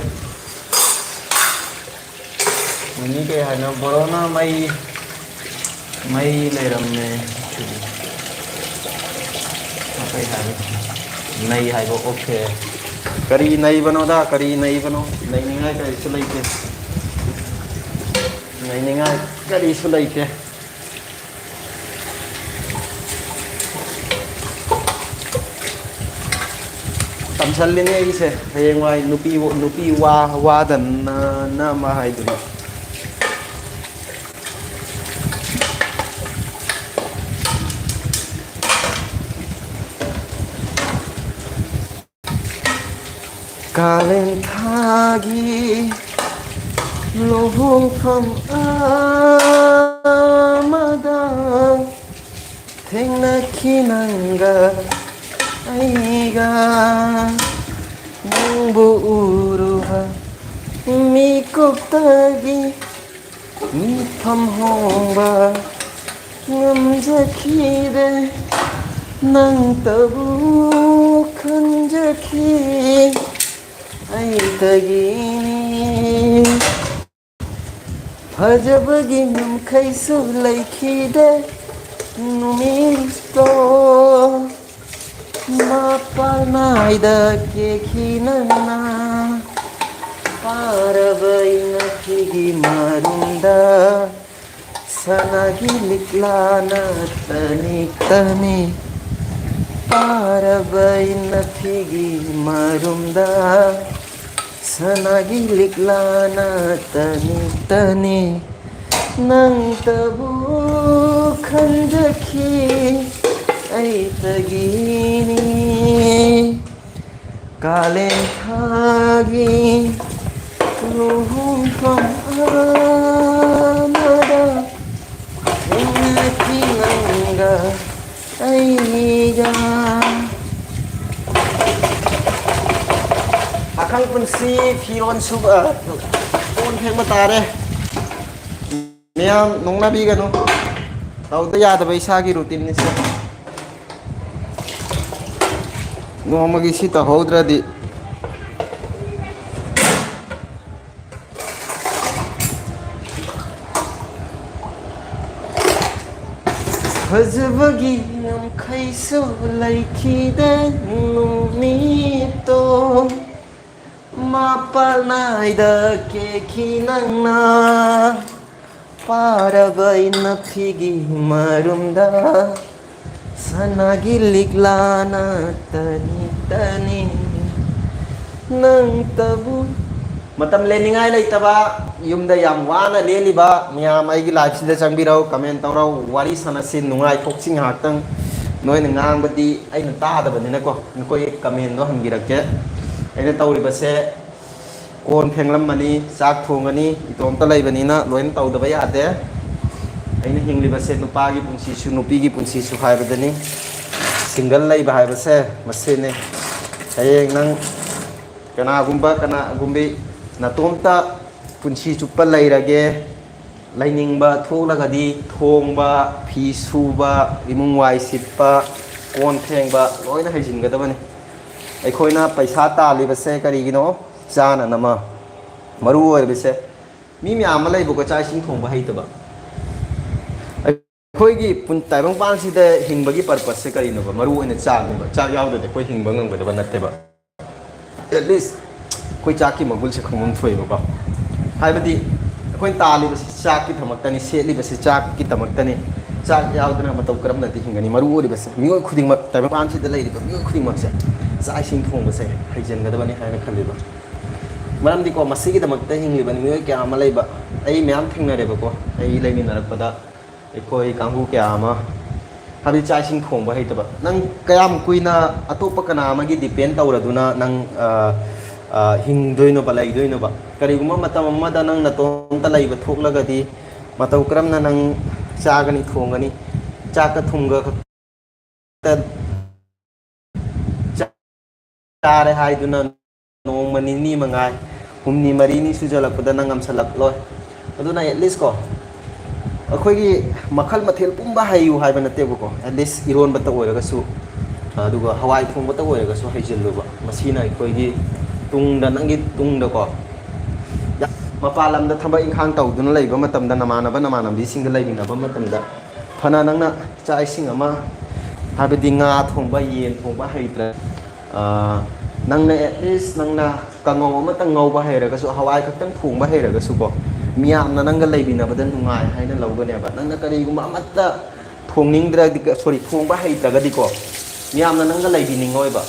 ꯃꯤꯃꯤ ꯀꯩ ꯍꯥꯏꯅꯣ? ꯕꯣꯔꯣꯅ ꯃꯩ, ꯃꯩ ꯂꯩꯔꯝꯃꯦ꯫ ꯀꯩ ꯍꯥꯏꯕ? ꯅꯩ ꯍꯥꯏꯕ, okay꯫ ꯀꯔꯤ ꯅꯩꯕꯅꯣꯗ, ꯀꯔꯤ ꯅꯩꯕꯅꯣ? ꯅꯩꯅꯤꯡꯉꯥꯏ ꯀꯔꯤꯁꯨ ꯂꯩꯇꯦ꯫ ꯅꯩꯅꯤꯡꯉꯥꯏ ꯀꯔꯤꯁꯨ ꯂꯩꯇꯦ꯫ ꯇꯝꯁꯜꯂꯤꯅꯦ ꯑꯩꯁꯦ, ꯍꯌꯦꯡꯋꯥꯏ ꯅꯨꯄꯤ, ꯅꯨꯄꯤ ꯋꯥ, ꯋꯥꯗꯅ ꯑꯃ ꯍꯥꯏꯗꯨꯅ꯫ ꯀꯥꯂꯦꯟ ꯊꯥꯒꯤ ꯂꯨꯍꯣꯡꯐꯝ ꯑꯃꯗ ꯊꯦꯡꯅꯈꯤ ꯅꯪꯒ ꯑꯩꯒ꯫ ꯅꯪꯕꯨ ꯎꯔꯨꯕ ꯃꯤꯀꯨꯞꯇꯒꯤ ꯃꯤꯐꯝ ꯍꯣꯡꯕ ꯉꯝꯖꯈꯤꯗꯦ꯫ ꯅꯪꯇꯕꯨ ꯈꯟꯖꯈꯤ ꯑꯩꯇꯒꯤꯅꯤ꯫ ꯐꯖꯕꯒꯤ ꯉꯝꯈꯩꯁꯨ ꯂꯩꯈꯤꯗꯦ꯫ ꯅꯨꯃꯤꯠꯇꯣ ꯃꯄꯥꯟ ꯃꯥꯏꯗ ꯀꯦꯈꯤ ꯅꯪꯅ꯫ ꯄꯥꯔꯕ ꯏꯅꯐꯤꯒꯤ ꯃꯔꯨꯝꯗ ꯁꯅꯥꯒꯤ ꯂꯤꯛꯂꯥꯅ ꯇꯅꯤꯛ ꯇꯅꯤꯛ꯫ ꯄꯥꯔꯕ ꯏꯅꯐꯤꯒꯤ ꯃꯔꯨꯝꯗ ꯁꯅꯥꯒꯤ ꯂꯤꯛꯂꯥꯅ ꯇꯅꯤꯛ ꯇꯅꯤꯛ꯫ ꯅꯪꯇꯕꯨ ꯈꯟꯖꯈꯤ ꯑꯩꯇꯒꯤꯅꯤ꯫ ꯀꯥꯂꯦꯟ ꯊꯥꯒꯤ ꯂꯨꯍꯣꯡꯐꯝ ꯑꯃꯗ ꯊꯦꯡꯅꯈꯤ ꯅꯪꯒ ꯑꯩꯒ꯫ ꯄꯥꯈꯪ ꯄꯨꯟꯁꯤ ꯐꯤꯔꯣꯟ ꯁꯨꯕ, ꯀꯣꯟ ꯐꯦꯡꯕ ꯇꯥꯔꯦ꯫ ꯃꯌꯥꯝ ꯅꯣꯛꯅꯕꯤꯒꯅꯨ꯫ ꯇꯧꯗ ꯌꯥꯗꯕ ꯏꯁꯥꯒꯤ routineꯅꯤ ꯁꯤ꯫ ꯅꯣꯡꯃꯒꯤ ꯁꯤ ꯇꯧꯍꯧꯗ꯭ꯔꯗꯤ꯫ ꯐꯖꯕꯒꯤ ꯉꯝꯈꯩꯁꯨ ꯂꯩꯈꯤꯗꯦ ꯅꯨꯃꯤꯠꯇꯣ꯫ ꯃꯄꯥꯟ ꯅꯥꯏꯗ ꯀꯦꯛꯈꯤ ꯅꯪꯅ꯫ ꯄꯥꯔꯕ ꯏꯅꯐꯤꯒꯤ ꯃꯔꯨꯝꯗ ꯁꯅꯥꯒꯤ ꯂꯤꯛꯂꯥꯅ ꯇꯅꯤ ꯇꯅꯤ ꯅꯪꯇꯕꯨ꯫ ꯃꯇꯝ ꯂꯦꯟꯅꯤꯡꯉꯥꯏ ꯂꯩꯇꯕ, ꯌꯨꯝꯗ ꯌꯥꯝ ꯋꯥꯅ ꯂꯦꯜꯂꯤꯕ ꯃꯌꯥꯝ, ꯑꯩꯒꯤ ꯂꯥꯏꯐꯁꯤꯗ ꯆꯪꯕꯤꯔꯛꯎ, ꯀꯃꯦꯟ ꯇꯧꯔꯛꯎ, ꯋꯥꯔꯤ ꯁꯥꯟꯅꯁꯤ, ꯅꯨꯡꯉꯥꯏꯊꯣꯛꯁꯤ ꯉꯥꯏꯍꯥꯛꯇꯪ꯫ ꯅꯣꯏꯅ ꯉꯥꯡꯕꯗꯤ ꯑꯩꯅ ꯇꯥꯗꯕꯅꯤꯅꯀꯣ, ꯅꯈꯣꯏꯒꯤ ꯀꯃꯦꯟꯗꯣ ꯍꯟꯕꯤꯔꯛꯀꯦ꯫ ꯑꯩꯅ ꯇꯧꯔꯤꯕꯁꯦ, ꯀꯣꯟ ꯐꯦꯡꯂꯝꯃꯅꯤ, ꯆꯥꯛ ꯊꯣꯡꯉꯅꯤ, ꯏꯇꯣꯝꯇ ꯂꯩꯕꯅꯤꯅ ꯂꯣꯏꯅ ꯇꯧꯗꯕ ꯌꯥꯗꯦ꯫ ꯑꯩꯅ ꯍꯤꯡꯂꯤꯕꯁꯦ ꯅꯨꯄꯥꯒꯤ ꯄꯨꯟꯁꯤꯁꯨ ꯅꯨꯄꯤꯒꯤ ꯄꯨꯟꯁꯤꯁꯨ ꯍꯥꯏꯕꯗꯨꯅꯤ꯫ ꯁꯤꯡꯒꯜ ꯂꯩꯕ ꯍꯥꯏꯕꯁꯦ ꯃꯁꯤꯅꯤ꯫ ꯍꯌꯦꯡ ꯅꯪ ꯀꯅꯥꯒꯨꯝꯕ ꯀꯅꯥꯒꯨꯝꯕꯤ ꯅꯇꯣꯝꯇ ꯄꯨꯟꯁꯤ ꯆꯨꯞꯄ ꯂꯩꯔꯒꯦ, ꯂꯩꯅꯤꯡꯕ ꯊꯣꯛꯂꯒꯗꯤ ꯊꯣꯡꯕ, ꯐꯤ ꯁꯨꯕ, ꯏꯃꯨꯡ ꯋꯥꯏ ꯁꯤꯠꯄ, ꯀꯣꯟ ꯐꯦꯡꯕ ꯂꯣꯏꯅ ꯍꯩꯖꯤꯟꯒꯗꯕꯅꯤ꯫ ꯑꯩꯈꯣꯏꯅ ꯄꯩꯁꯥ ꯇꯥꯜꯂꯤꯕꯁꯦ ꯀꯔꯤꯒꯤꯅꯣ? ꯆꯥꯅꯅꯕ꯫ ꯃꯔꯨ ꯑꯣꯏꯔꯤꯕꯁꯦ ꯃꯤ ꯃꯌꯥꯝ ꯑꯃ ꯂꯩꯕꯀꯣ, ꯆꯥꯛ ꯏꯁꯤꯡ ꯊꯣꯡꯕ ꯍꯩꯇꯕ꯫ ꯑꯩꯈꯣꯏꯒꯤ ꯄꯨꯟ-, ꯇꯥꯏꯕꯪꯄꯥꯟꯁꯤꯗ ꯍꯤꯡꯕꯒꯤ ꯄꯔꯄꯁꯁꯦ ꯀꯔꯤꯅꯣꯕ? ꯃꯔꯨ ꯑꯣꯏꯅ ꯆꯥꯛꯅꯦꯕ꯫ ꯆꯥꯛ ꯌꯥꯎꯗ꯭ꯔꯗꯤ ꯑꯩꯈꯣꯏ ꯍꯤꯡꯕ ꯉꯝꯒꯗꯕ ꯅꯠꯇꯦꯕ꯫ At least ꯑꯩꯈꯣꯏ ꯆꯥꯛꯀꯤ ꯃꯒꯨꯟꯁꯦ ꯈꯪꯐꯝ ꯊꯣꯛꯑꯦꯕꯀꯣ꯫ ꯍꯥꯏꯕꯗꯤ ꯑꯩꯈꯣꯏꯅ ꯇꯥꯜꯂꯤꯕꯁꯤ ꯆꯥꯛꯀꯤꯗꯃꯛꯇꯅꯤ, ꯁꯦꯠꯂꯤꯕꯁꯤ ꯆꯥꯛꯀꯤꯗꯃꯛꯇꯅꯤ꯫ ꯆꯥꯛ ꯌꯥꯎꯗꯅ ꯃꯇꯧ ꯀꯔꯝꯅꯗꯤ ꯍꯤꯡꯒꯅꯤ? ꯃꯔꯨ ꯑꯣꯏꯔꯤꯕꯁꯦ ꯃꯤꯑꯣꯏ ꯈꯨꯗꯤꯡꯃꯛ, ꯇꯥꯏꯕꯪꯄꯥꯟꯁꯤꯗ ꯂꯩꯔꯤꯕ ꯃꯤꯑꯣꯏ ꯈꯨꯗꯤꯡꯃꯛꯁꯦ ꯆꯥꯛ ꯏꯁꯤꯡ ꯊꯣꯡꯕꯁꯦ ꯍꯩꯖꯤꯟꯒꯗꯕꯅꯤ ꯍꯥꯏꯅ ꯈꯜꯂꯤꯕ꯫ ꯃꯔꯝꯗꯤꯀꯣ, ꯃꯁꯤꯒꯤꯗꯃꯛꯇ ꯍꯤꯡꯂꯤꯕ ꯃꯤꯑꯣꯏ ꯀꯌꯥ ꯑꯃ ꯂꯩꯕ ꯑꯩ ꯃꯌꯥꯝ ꯊꯦꯡꯅꯔꯦꯕꯀꯣ꯫ ꯑꯩ ꯂꯩꯃꯤꯟꯅꯔꯛꯄꯗ ꯑꯩꯈꯣꯏ ꯀꯥꯡꯕꯨ ꯀꯌꯥ ꯑꯃ, ꯍꯥꯏꯕꯗꯤ ꯆꯥꯛ ꯏꯁꯤꯡ ꯊꯣꯡꯕ ꯍꯩꯇꯕ꯫ ꯅꯪ ꯀꯌꯥꯝ ꯀꯨꯏꯅ ꯑꯇꯣꯞꯄ ꯀꯅꯥ ꯑꯃꯒꯤ ꯗꯤꯄꯦꯟ ꯇꯧꯔꯗꯨꯅ ꯅꯪ, ꯑ, ꯑ, ꯍꯤꯡꯗꯣꯏꯅꯣꯕ, ꯂꯩꯗꯣꯏꯅꯣꯕ? ꯀꯔꯤꯒꯨꯝꯕ ꯃꯇꯝ ꯑꯃꯗ ꯅꯪ ꯅꯇꯣꯝꯇ ꯂꯩꯕ ꯊꯣꯛꯂꯒꯗꯤ ꯃꯇꯧ ꯀꯔꯝꯅ ꯅꯪ ꯆꯥꯒꯅꯤ, ꯊꯣꯡꯒꯅꯤ? ꯆꯥꯛꯀ ꯊꯨꯝꯒ ꯈꯛꯇ ꯆꯥꯔꯦ ꯍꯥꯏꯗꯨꯅ ꯅꯣꯡꯃ ꯅꯤꯅꯤ ꯃꯉꯥꯏ, ꯍꯨꯝꯅꯤ ꯃꯔꯤꯅꯤ ꯁꯨꯖꯜꯂꯛꯄꯗ ꯅꯪ ꯉꯝꯁꯜꯂꯛꯂꯣꯏ꯫ ꯑꯗꯨꯅ at least ꯀꯣ, ꯑꯩꯈꯣꯏꯒꯤ ꯃꯈꯜ ꯃꯊꯦꯜ ꯄꯨꯝꯕ ꯍꯩꯌꯨ ꯍꯥꯏꯕ ꯅꯠꯇꯦꯕꯀꯣ, at least ꯏꯔꯣꯟꯕꯇ ꯑꯣꯏꯔꯒꯁꯨ, ꯑꯗꯨꯒ ꯍꯋꯥꯏ ꯊꯣꯡꯕꯇ ꯑꯣꯏꯔꯒꯁꯨ ꯍꯩꯖꯤꯜꯂꯨꯕ꯫ ꯃꯁꯤꯅ ꯑꯩꯈꯣꯏꯒꯤ ꯇꯨꯡꯗ, ꯅꯪꯒꯤ ꯇꯨꯡꯗꯀꯣ, ꯃꯄꯥꯟ ꯂꯝꯗ ꯊꯕꯛ ꯏꯪꯈꯥꯡ ꯇꯧꯗꯨꯅ ꯂꯩꯕ ꯃꯇꯝꯗ, ꯅꯃꯥꯟꯅꯕ ꯅꯃꯥꯟꯅꯕꯤꯁꯤꯡꯒ ꯂꯩꯃꯤꯟꯅꯕ ꯃꯇꯝꯗ, ꯐꯅ ꯅꯪꯅ ꯆꯥꯛ ꯏꯁꯤꯡ ꯑꯃ, ꯍꯥꯏꯕꯗꯤ ꯉꯥ ꯊꯣꯡꯕ, ꯌꯦꯟ ꯊꯣꯡꯕ ꯍꯩꯇ꯭ꯔ, ꯑ, ꯅꯪꯅ at least ꯅꯪꯅ ꯀꯥꯡꯉꯧ ꯑꯃꯇꯪ ꯉꯧꯕ ꯍꯩꯔꯒꯁꯨ, ꯍꯋꯥꯏ ꯈꯛꯇꯪ ꯊꯣꯡꯕ ꯍꯩꯔꯒꯁꯨꯀꯣ, ꯃꯤꯌꯥꯝꯅ ꯅꯪꯒ ꯂꯩꯃꯤꯟꯅꯕꯗ ꯅꯨꯡꯉꯥꯏ ꯍꯥꯏꯅ ꯂꯧꯒꯅꯦꯕ꯫ ꯅꯪꯅ ꯀꯔꯤꯒꯨꯝꯕ ꯑꯃꯠꯇ ꯊꯣꯡꯅꯤꯡꯗ꯭ꯔꯗꯤ, ꯁꯣꯔꯤ, ꯊꯣꯡꯕ ꯍꯩꯇ꯭ꯔꯒꯗꯤꯀꯣ, ꯃꯤꯌꯥꯝꯅ ꯅꯪꯒ ꯂꯩꯕꯤꯅꯤꯡꯉꯣꯏꯕ꯫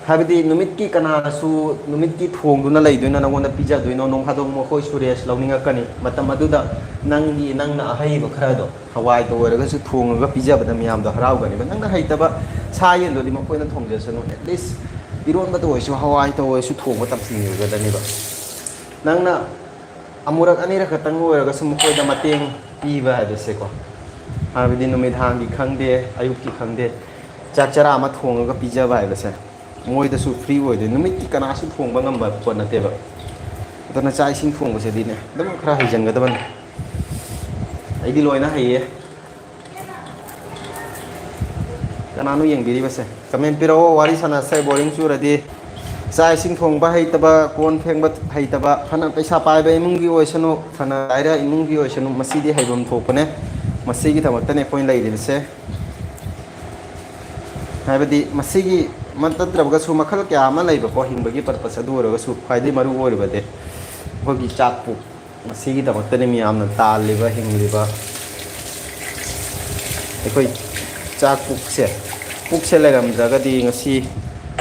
ꯍꯥꯏꯕꯗꯤ ꯅꯨꯃꯤꯠꯀꯤ ꯀꯅꯥꯅꯁꯨ ꯅꯨꯃꯤꯠꯀꯤ ꯊꯣꯡꯗꯨꯅ ꯂꯩꯗꯣꯏꯅꯣ, ꯅꯪꯉꯣꯟꯗ ꯄꯤꯖꯗꯣꯏꯅꯣ? ꯅꯣꯡ ꯐꯥꯗꯣꯛ ꯃꯈꯣꯏ ꯁꯨꯔꯦꯁ ꯂꯧꯅꯤꯡꯉꯛꯀꯅꯤ꯫ ꯃꯇꯝ ꯑꯗꯨꯗ ꯅꯪꯒꯤ, ꯅꯪꯅ ꯑꯍꯩꯕ ꯈꯔꯗꯣ, ꯍꯋꯥꯏꯇ ꯑꯣꯏꯔꯒꯁꯨ ꯊꯣꯡꯉꯒ ꯄꯤꯖꯕꯗ ꯃꯤꯌꯥꯝꯗꯣ ꯍꯔꯥꯎꯒꯅꯦꯕ꯫ ꯅꯪꯅ ꯍꯩꯇꯕ ꯁꯥ ꯌꯦꯟꯗꯨꯗꯤ ꯃꯈꯣꯏꯅ ꯊꯣꯡꯖꯁꯅꯨ, at least ꯏꯔꯣꯟꯕꯗ ꯑꯣꯏꯔꯁꯨ, ꯍꯋꯥꯏꯇ ꯑꯣꯏꯔꯁꯨ ꯊꯣꯡꯕ ꯇꯝꯁꯤꯟꯕꯤꯒꯗꯅꯦꯕ꯫ ꯅꯪꯅ ꯑꯃꯨꯔꯛ ꯑꯅꯤꯔꯛ ꯈꯛꯇꯪ ꯑꯣꯏꯔꯒꯁꯨ ꯃꯈꯣꯏꯗ ꯃꯇꯦꯡ ꯄꯤꯕ ꯍꯥꯏꯕꯁꯦꯀꯣ, ꯍꯥꯏꯕꯗꯤ ꯅꯨꯃꯤꯗꯥꯡꯒꯤ ꯈꯪꯗꯦ, ꯑꯌꯨꯛꯀꯤ ꯈꯪꯗꯦ, ꯆꯥꯛ ꯆꯔꯥ ꯑꯃ ꯊꯣꯡꯉꯒ ꯄꯤꯖꯕ ꯍꯥꯏꯕꯁꯦ ꯃꯣꯏꯗꯁꯨ ꯐ꯭ꯔꯤ ꯑꯣꯏꯗꯣꯏ꯫ ꯅꯨꯃꯤꯠꯀꯤ ꯀꯅꯥꯁꯨ ꯊꯣꯡꯕ ꯉꯝꯕ ꯄꯣꯠ ꯅꯠꯇꯦꯕ꯫ ꯑꯗꯨꯅ ꯆꯥꯛ ꯏꯁꯤꯡ ꯊꯣꯡꯕꯁꯤꯗꯤꯅꯦ, ꯑꯗꯨꯝ ꯈꯔ ꯍꯩꯖꯟꯒꯗꯕꯅꯤ꯫ ꯑꯩꯗꯤ ꯂꯣꯏꯅ ꯍꯩꯌꯦ꯫ ꯀꯅꯥꯅꯣ ꯌꯦꯡꯕꯤꯔꯤꯕꯁꯦ? ꯀꯃꯦꯟ ꯄꯤꯔꯛꯑꯣ, ꯋꯥꯔꯤ ꯁꯥꯟꯅꯁꯦ꯫ ꯕꯣꯔꯤꯡ ꯆꯨꯔꯗꯤ, ꯆꯥꯛ ꯏꯁꯤꯡ ꯊꯣꯡꯕ ꯍꯩꯇꯕ, ꯀꯣꯟ ꯐꯦꯡꯕ ꯍꯩꯇꯕ, ꯐꯅ ꯄꯩꯁꯥ ꯄꯥꯏꯕ ꯏꯃꯨꯡꯒꯤ ꯑꯣꯏꯁꯅꯨ, ꯐꯅ ꯂꯥꯏꯔ ꯏꯃꯨꯡꯒꯤ ꯑꯣꯏꯁꯅꯨ, ꯃꯁꯤꯗꯤ ꯍꯩꯐꯝ ꯊꯣꯛꯄꯅꯦ꯫ ꯃꯁꯤꯒꯤꯗꯃꯛꯇꯅꯦ ꯑꯩꯈꯣꯏꯅ ꯂꯩꯔꯤꯕꯁꯦ꯫ ꯍꯥꯏꯕꯗꯤ ꯃꯁꯤꯒꯤ ꯅꯠꯇ꯭ꯔꯒꯁꯨ ꯃꯈꯜ ꯀꯌꯥ ꯑꯃ ꯂꯩꯕꯀꯣ, ꯍꯤꯡꯕꯒꯤ ꯄꯔꯄꯁ꯫ ꯑꯗꯨ ꯑꯣꯏꯔꯒꯁꯨ ꯈ꯭ꯋꯥꯏꯗꯒꯤ ꯃꯔꯨ ꯑꯣꯏꯔꯤꯕꯗꯤ ꯑꯩꯈꯣꯏꯒꯤ ꯆꯥꯛꯄꯨ ꯃꯁꯤꯒꯤꯗꯃꯛꯇꯅꯤ ꯃꯤꯌꯥꯝꯅ ꯇꯥꯜꯂꯤꯕ, ꯍꯤꯡꯂꯤꯕ꯫ ꯑꯩꯈꯣꯏ ꯆꯥꯛ ꯄꯨꯛꯁꯦ, ꯄꯨꯛꯁꯦ ꯂꯩꯔꯝꯗ꯭ꯔꯒꯗꯤ ꯉꯁꯤ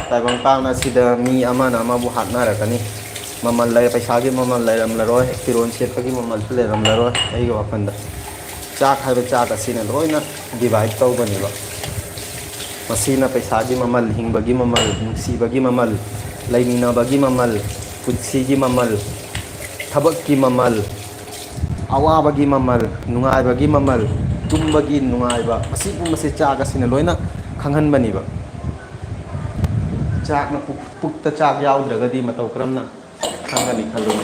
ꯇꯥꯏꯕꯪ ꯄꯥꯛꯅ ꯑꯁꯤꯗ ꯃꯤ ꯑꯃꯅ ꯑꯃꯕꯨ ꯍꯥꯠꯅꯔꯛꯀꯅꯤ꯫ ꯃꯃꯜ ꯂꯩ-, ꯄꯩꯁꯥꯒꯤ ꯃꯃꯜ ꯂꯩꯔꯝꯂꯔꯣꯏ, ꯐꯤꯔꯣꯜ ꯁꯦꯠꯄꯒꯤ ꯃꯃꯜꯁꯨ ꯂꯩꯔꯝꯂꯔꯣꯏ꯫ ꯑꯩꯒꯤ ꯋꯥꯈꯜꯗ ꯆꯥꯛ ꯍꯥꯏꯕ ꯆꯥꯛ ꯑꯁꯤꯅ ꯂꯣꯏꯅ ꯗꯤꯚꯥꯏꯠ ꯇꯧꯕꯅꯦꯕ꯫ ꯃꯁꯤꯅ ꯄꯩꯁꯥꯒꯤ ꯃꯃꯜ, ꯍꯤꯡꯕꯒꯤ ꯃꯃꯜ, ꯅꯨꯡꯁꯤꯕꯒꯤ ꯃꯃꯜ, ꯂꯩꯃꯤꯟꯅꯕꯒꯤ ꯃꯃꯜ, ꯄꯨꯟꯁꯤꯒꯤ ꯃꯃꯜ, ꯊꯕꯛꯀꯤ ꯃꯃꯜ, ꯑꯋꯥꯕꯒꯤ ꯃꯃꯜ, ꯅꯨꯡꯉꯥꯏꯕꯒꯤ ꯃꯃꯜ, ꯇꯨꯝꯕꯒꯤ ꯅꯨꯡꯉꯥꯏꯕ, ꯃꯁꯤ ꯄꯨꯝꯕꯁꯦ ꯆꯥꯛ ꯑꯁꯤꯅ ꯂꯣꯏꯅ ꯈꯪꯍꯟꯕꯅꯦꯕ꯫ ꯆꯥꯛꯅ ꯄꯨꯛ-, ꯄꯨꯛꯇ ꯆꯥꯛ ꯌꯥꯎꯗ꯭ꯔꯒꯗꯤ ꯃꯇꯧ ꯀꯔꯝꯅ ꯈꯪꯒꯅꯤ ꯈꯜꯂꯨ꯫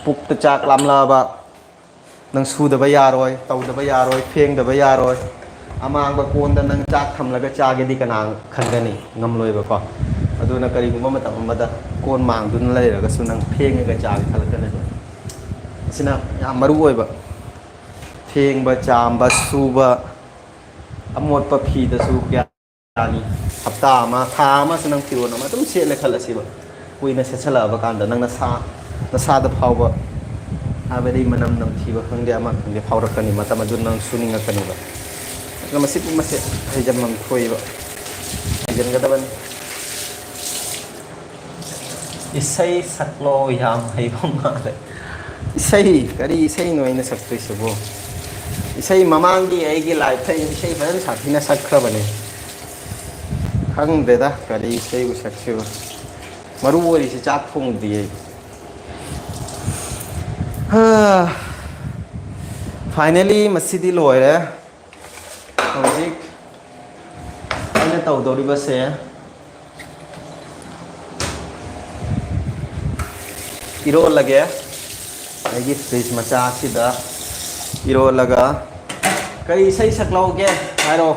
ꯄꯨꯛꯇ ꯆꯥꯛ ꯂꯥꯝꯂꯛꯑꯕ, ꯅꯪ ꯁꯨꯗꯕ ꯌꯥꯔꯣꯏ, ꯇꯧꯗꯕ ꯌꯥꯔꯣꯏ, ꯐꯦꯡꯗꯕ ꯌꯥꯔꯣꯏ꯫ ꯑꯃꯥꯡꯕ ꯀꯣꯟꯗ ꯅꯪ ꯆꯥꯛ ꯊꯝꯂꯒ ꯆꯥꯒꯦꯗꯤ ꯀꯅꯥ ꯈꯟꯒꯅꯤ? ꯉꯝꯂꯣꯏꯕꯀꯣ꯫ ꯑꯗꯨꯅ ꯀꯔꯤꯒꯨꯝꯕ ꯃꯇꯝ ꯑꯃꯗ ꯀꯣꯟ ꯃꯥꯡꯗꯨꯅ ꯂꯩꯔꯒꯁꯨ ꯅꯪ ꯐꯦꯡꯉꯒ ꯆꯥꯒꯦ ꯈꯜꯂꯛꯀꯅꯤ꯫ ꯑꯁꯤꯅ ꯌꯥꯝ ꯃꯔꯨ ꯑꯣꯏꯕ꯫ ꯐꯦꯡꯕ, ꯆꯥꯝꯕ, ꯁꯨꯕ, ꯑꯃꯣꯠꯄ ꯐꯤꯗꯁꯨ ꯀꯌꯥꯅꯤ? ꯍꯞꯇꯥ ꯑꯃ, ꯊꯥ ꯑꯃꯁꯨ ꯅꯪ ꯐꯤꯔꯣꯜ ꯑꯃ ꯑꯗꯨꯝ ꯁꯦꯠꯂꯦ ꯈꯜꯂꯁꯤꯕ꯫ ꯀꯨꯏꯅ ꯁꯦꯠꯆꯜꯂꯛꯑꯕ ꯀꯥꯟꯗ ꯅꯪ ꯅꯁꯥ, ꯅꯁꯥꯗ ꯐꯥꯎꯕ, ꯍꯥꯏꯕꯗꯤ ꯃꯅꯝ ꯅꯝꯊꯤꯕ ꯈꯪꯗꯦ, ꯑꯃ ꯈꯪꯗꯦ, ꯐꯥꯎꯔꯛꯀꯅꯤ꯫ ꯃꯇꯝ ꯑꯗꯨ ꯅꯪ ꯁꯨꯅꯤꯡꯉꯛꯀꯅꯦꯕ꯫ ꯑꯗꯨꯅ ꯃꯁꯤ ꯄꯨꯝꯕꯁꯦ ꯍꯩꯖꯟꯐꯝ ꯊꯣꯛꯏꯕ, ꯍꯩꯖꯟꯒꯗꯕꯅꯤ꯫ ꯏꯁꯩ ꯁꯛꯂꯣ, ꯌꯥꯝ ꯍꯩꯕ ꯃꯥꯜꯂꯦ꯫ ꯏꯁꯩ? ꯀꯔꯤ ꯏꯁꯩꯅꯣ ꯑꯩꯅ ꯁꯛꯇꯣꯏꯁꯤꯕꯣ? ꯏꯁꯩ ꯃꯃꯥꯡꯒꯤ ꯑꯩꯒꯤ ꯂꯥꯏꯐꯇ ꯑꯩꯅ ꯏꯁꯩ ꯐꯖꯅ ꯁꯥꯊꯤꯅ ꯁꯛꯈ꯭ꯔꯕꯅꯦ꯫ ꯈꯪꯗꯦꯗ, ꯀꯔꯤ ꯏꯁꯩꯕꯨ ꯁꯛꯁꯤꯕ꯫ ꯃꯔꯨ ꯑꯣꯏꯔꯤꯁꯤ ꯆꯥꯛ ꯊꯣꯡꯗ꯭ꯔꯤꯌꯦ꯫ ꯍꯥ꯫ Finally, ꯃꯁꯤꯗꯤ ꯂꯣꯏꯔꯦ꯫ ꯍꯧꯖꯤꯛ ꯑꯩꯅ ꯇꯧꯗꯧꯔꯤꯕꯁꯦ, ꯏꯔꯣꯜꯂꯒꯦ꯫ ꯑꯩꯒꯤ fridge ꯃꯆꯥ ꯑꯁꯤꯗ ꯏꯔꯣꯜꯂꯒ, ꯀꯔꯤ ꯏꯁꯩ ꯁꯛꯂꯛꯎꯒꯦ ꯍꯥꯏꯔꯣ,